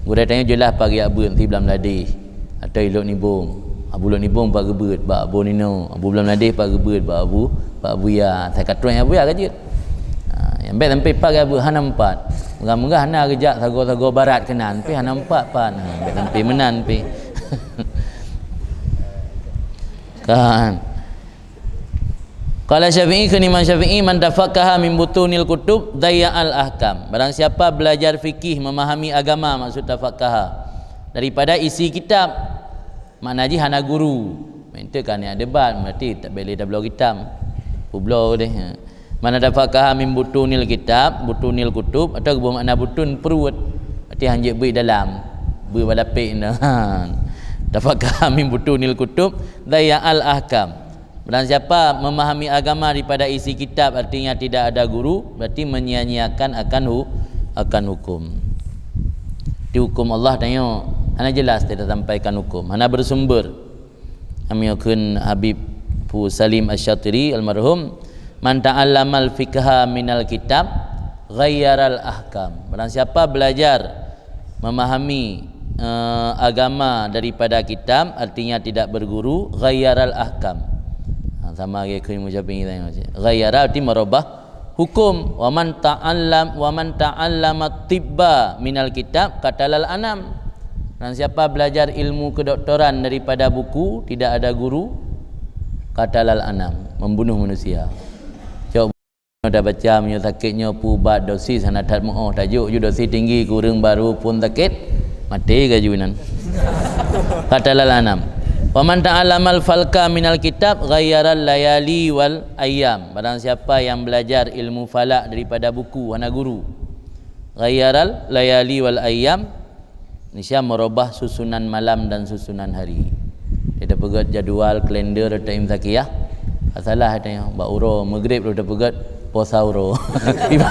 Gurée tanyoe jeulaih pagai abeuh, si Blam Ladeh. Atau i Lhok Nibong. Abu Lhok Nibong pat geubeuet bak Abu Nino. Abu Blam Ladeh pat geubeuet bak Abu, bak Abuya. Asai ka troh Abuya ka jeuet. Ha, nyang bék sampai pagai abeuh hana meupat. Meugah-meugah hana geujak sagoe-sagoe barat keunan, pih hana meupat pat. Ha, bék sampai meunan pih. Kan. Qala Syafi'i, kheun Imam Syafi'i, "Man tafaqqaha min butunil kutub dayya'al ahkam." Barang siapa belajar fikih, memahami agama, maksud tafaqqaha, daripada isi kitab, makna jih hana guru. Meunteuka niat debat, berarti tak boleh tabloe kitab. Publoe deh. "Man tafaqqaha min butunil kitab, butunil kutub," atau geuboh makna butun, pruet. Berarti hanjeuet beuet dalam. Beuet balapek dah. "Tafaqqaha min butunil kutub dayya'al ahkam." Barang siapa memahami agama daripada isi kitab, artinya tidak ada guru, berarti menyia-nyiakan akan hu-, akan hukum. Di hukum Allah tanyoe hana jelas, tidak sampaikan hukum, hana bersumber. Kami kheun Habib Pu Salim Asy-Syatiri almarhum, "Man ta'allamal fiqha minal kitab ghayyaral ahkam." Barang siapa belajar memahami, eh, agama daripada kitab, artinya tidak berguru, ghayyaral ahkam. Ha, sama lagée kheun Imam Syafi'i tadi. Ghayyara arti merubah hukum. "Wa man ta'allam, wa man ta'allama tibba minal kitab qatalal anam." Dan siapa belajar ilmu kedoktoran daripada buku, tidak ada guru, qatalal anam, membunuh manusia. Cok Tabaca meunyoe sakét nyoe peue ubat, dosis hana that meu'oh, tajok ju dosis tinggi keu ureuëng baru phon sakét, maté laju nan. Qatalal anam. Wa man ta'allamal falka minal kitab ghayyaral layali wal ayyam. Barang siapa yang belajar ilmu falak daripada buku, hana guru, ghayyaral layali wal ayyam, niscaya merubah susunan malam dan susunan hari. Dia tapeugét jadual kalender atau imsakiyah. Salah katanya, bak uroe Maghrib dia tapeugét puasa uroe. Tiba,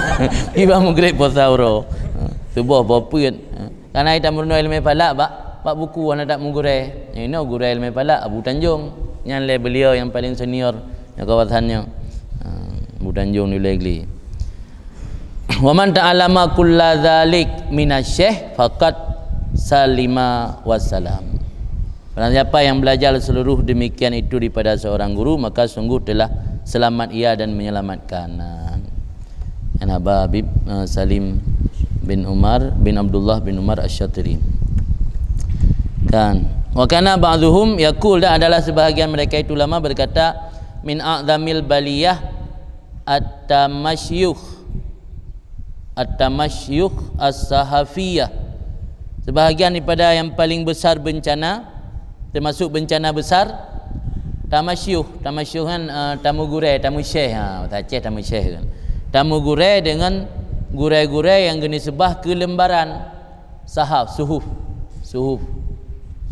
tiba Maghrib puasa uroe. Ha, suboh boh peuet. Ha. Karena kita meureunoe ilmu falak bak, bak buku hana that meugurée. Inoe gurée ilmu falak Abu Tanjong. Nyan lé beliau yang paling senior di kawasan nyoe. Ha, Abu Tanjong di Legli. Wa man ta'allama kulla dzalik minasy-syaikh faqad salima wassalam. Barang siapa yang belajar seluruh demikian itu daripada seorang guru, maka sungguh telah selamat ia dan menyelamatkan. Nah, Habib, eh, Salim bin Umar bin Abdullah bin Umar Asy-Syatiri. Kan. Wa kana ba'dhuhum yaqul, dan adalah sebahagian mereka itu ulama berkata, min a'zamil baliyah at-tamasyukh, at-tamasyukh as-sahafiyah. Sebahagian daripada yang paling besar bencana, termasuk bencana besar, tamasyukh. Tamasyukh kan, eh, tameugurée, tameusyeh. Ha, bahasa Aceh tameusyeh kan. Tameugurée dengan gurée-gurée yang geunisbah keu lembaran. Sahaf, suhuf. Suhuf.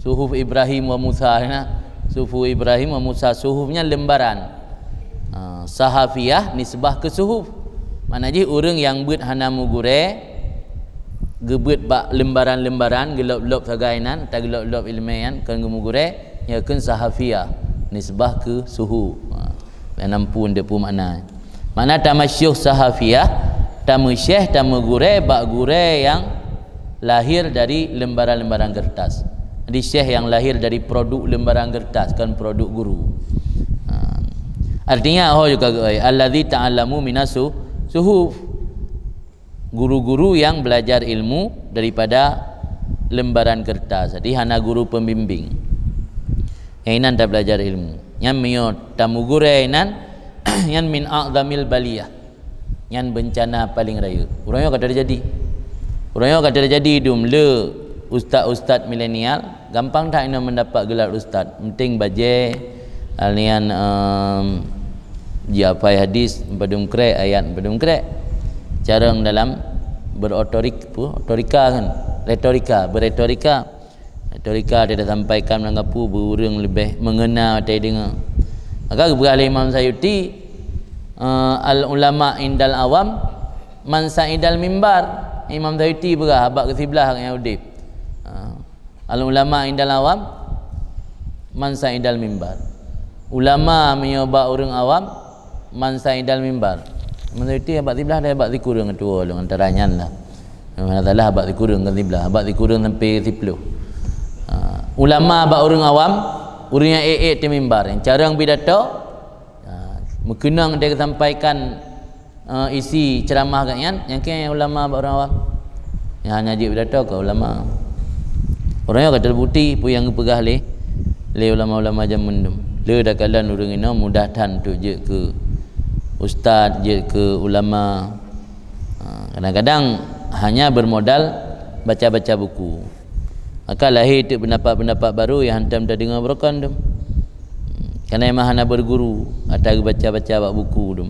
Suhuf Ibrahim wa Musa, nah. Suhuf Ibrahim wa Musa, suhuf nyan lembaran. Ha, sahafiyah nisbah keu suhuf. Makna jih ureuëng nyang beuet hana meugurée, geubeuet bak lembaran-lembaran, geulop-lop sagai nan, ta geulop-lop iéleumé nyan, kon geumeugurée, nyan kheun sahafiyah, nisbah keu suhuf. Ha, lam phon teupeue makna. Makna tamasyukh sahafiyah, tameusyeh, tameugurée bak gurée nyang lahir dari lembaran-lembaran kertas. Jadi syeh yang lahir dari produk lembaran kertas, kon produk guru. Ha. Artinya, ho juga, allazi ta'allamu minas su-, suhuf. Guru-guru yang belajar ilmu daripada lembaran kertas. Jadi hana guru pembimbing. Nyang inan tabelajar ilmu. Nyan meunyoe tameugurée inan, nyan min a'zamil baliyah. Nyan bencana paling rayeuk. Uroe nyoe ka teujadi. Uroe nyoe ka teujadi dum le ustaz-ustaz milenial, gampang that inoe mendapat gelar ustaz. Penting bajée, alian, em, jiapai hadis padum krek, ayat padum krek. Carong dalam berotorik-, apa, otorika kan? Retorika, beretorika. Retorika dia sampaikan meunanggapu beu ureuëng leubeh meungena watée deungoe. Maka geupeugah lé Imam Sayuti, eh, al ulama indal awam man sa'idal mimbar. Imam Sayuti peugah bak geusiblah nyang udeb. Ha. Al ulama indal awam man sa'idal mimbar. Ulama meunyoe bak ureuëng awam man sa'idal mimbar. Maksudnya bak siblah deh, bak sikureueng tuwoe lôn antara nyan lah. Mana salah bak sikureueng ngon siblah, bak sikureueng sampai siploh. Ha, ulama bak ureuëng awam, ureuëng nyang ék-ék di mimbar, nyang carong pidato, ha, meukeunong dia sampaikan eh, isi ceramah gobnyan, nyang keu ulama bak ureuëng awam. Nyang hana jeuet pidato keu ulama. Ureuëng nyoe ka teubukti peue nyang geupeugah lé, lé ulama-ulama jameun dum. Le takalon ureuëng inoe mudah that untuk jeuet keu ustaz, jeuet keu ulama. Ha, kadang-kadang hanya bermodal baca-baca buku. Maka lahé teuk pendapat-pendapat baru nyang hantom tadeungoe beurokon dum. Karena emang hana berguru, ata geubaca-baca bak buku dum.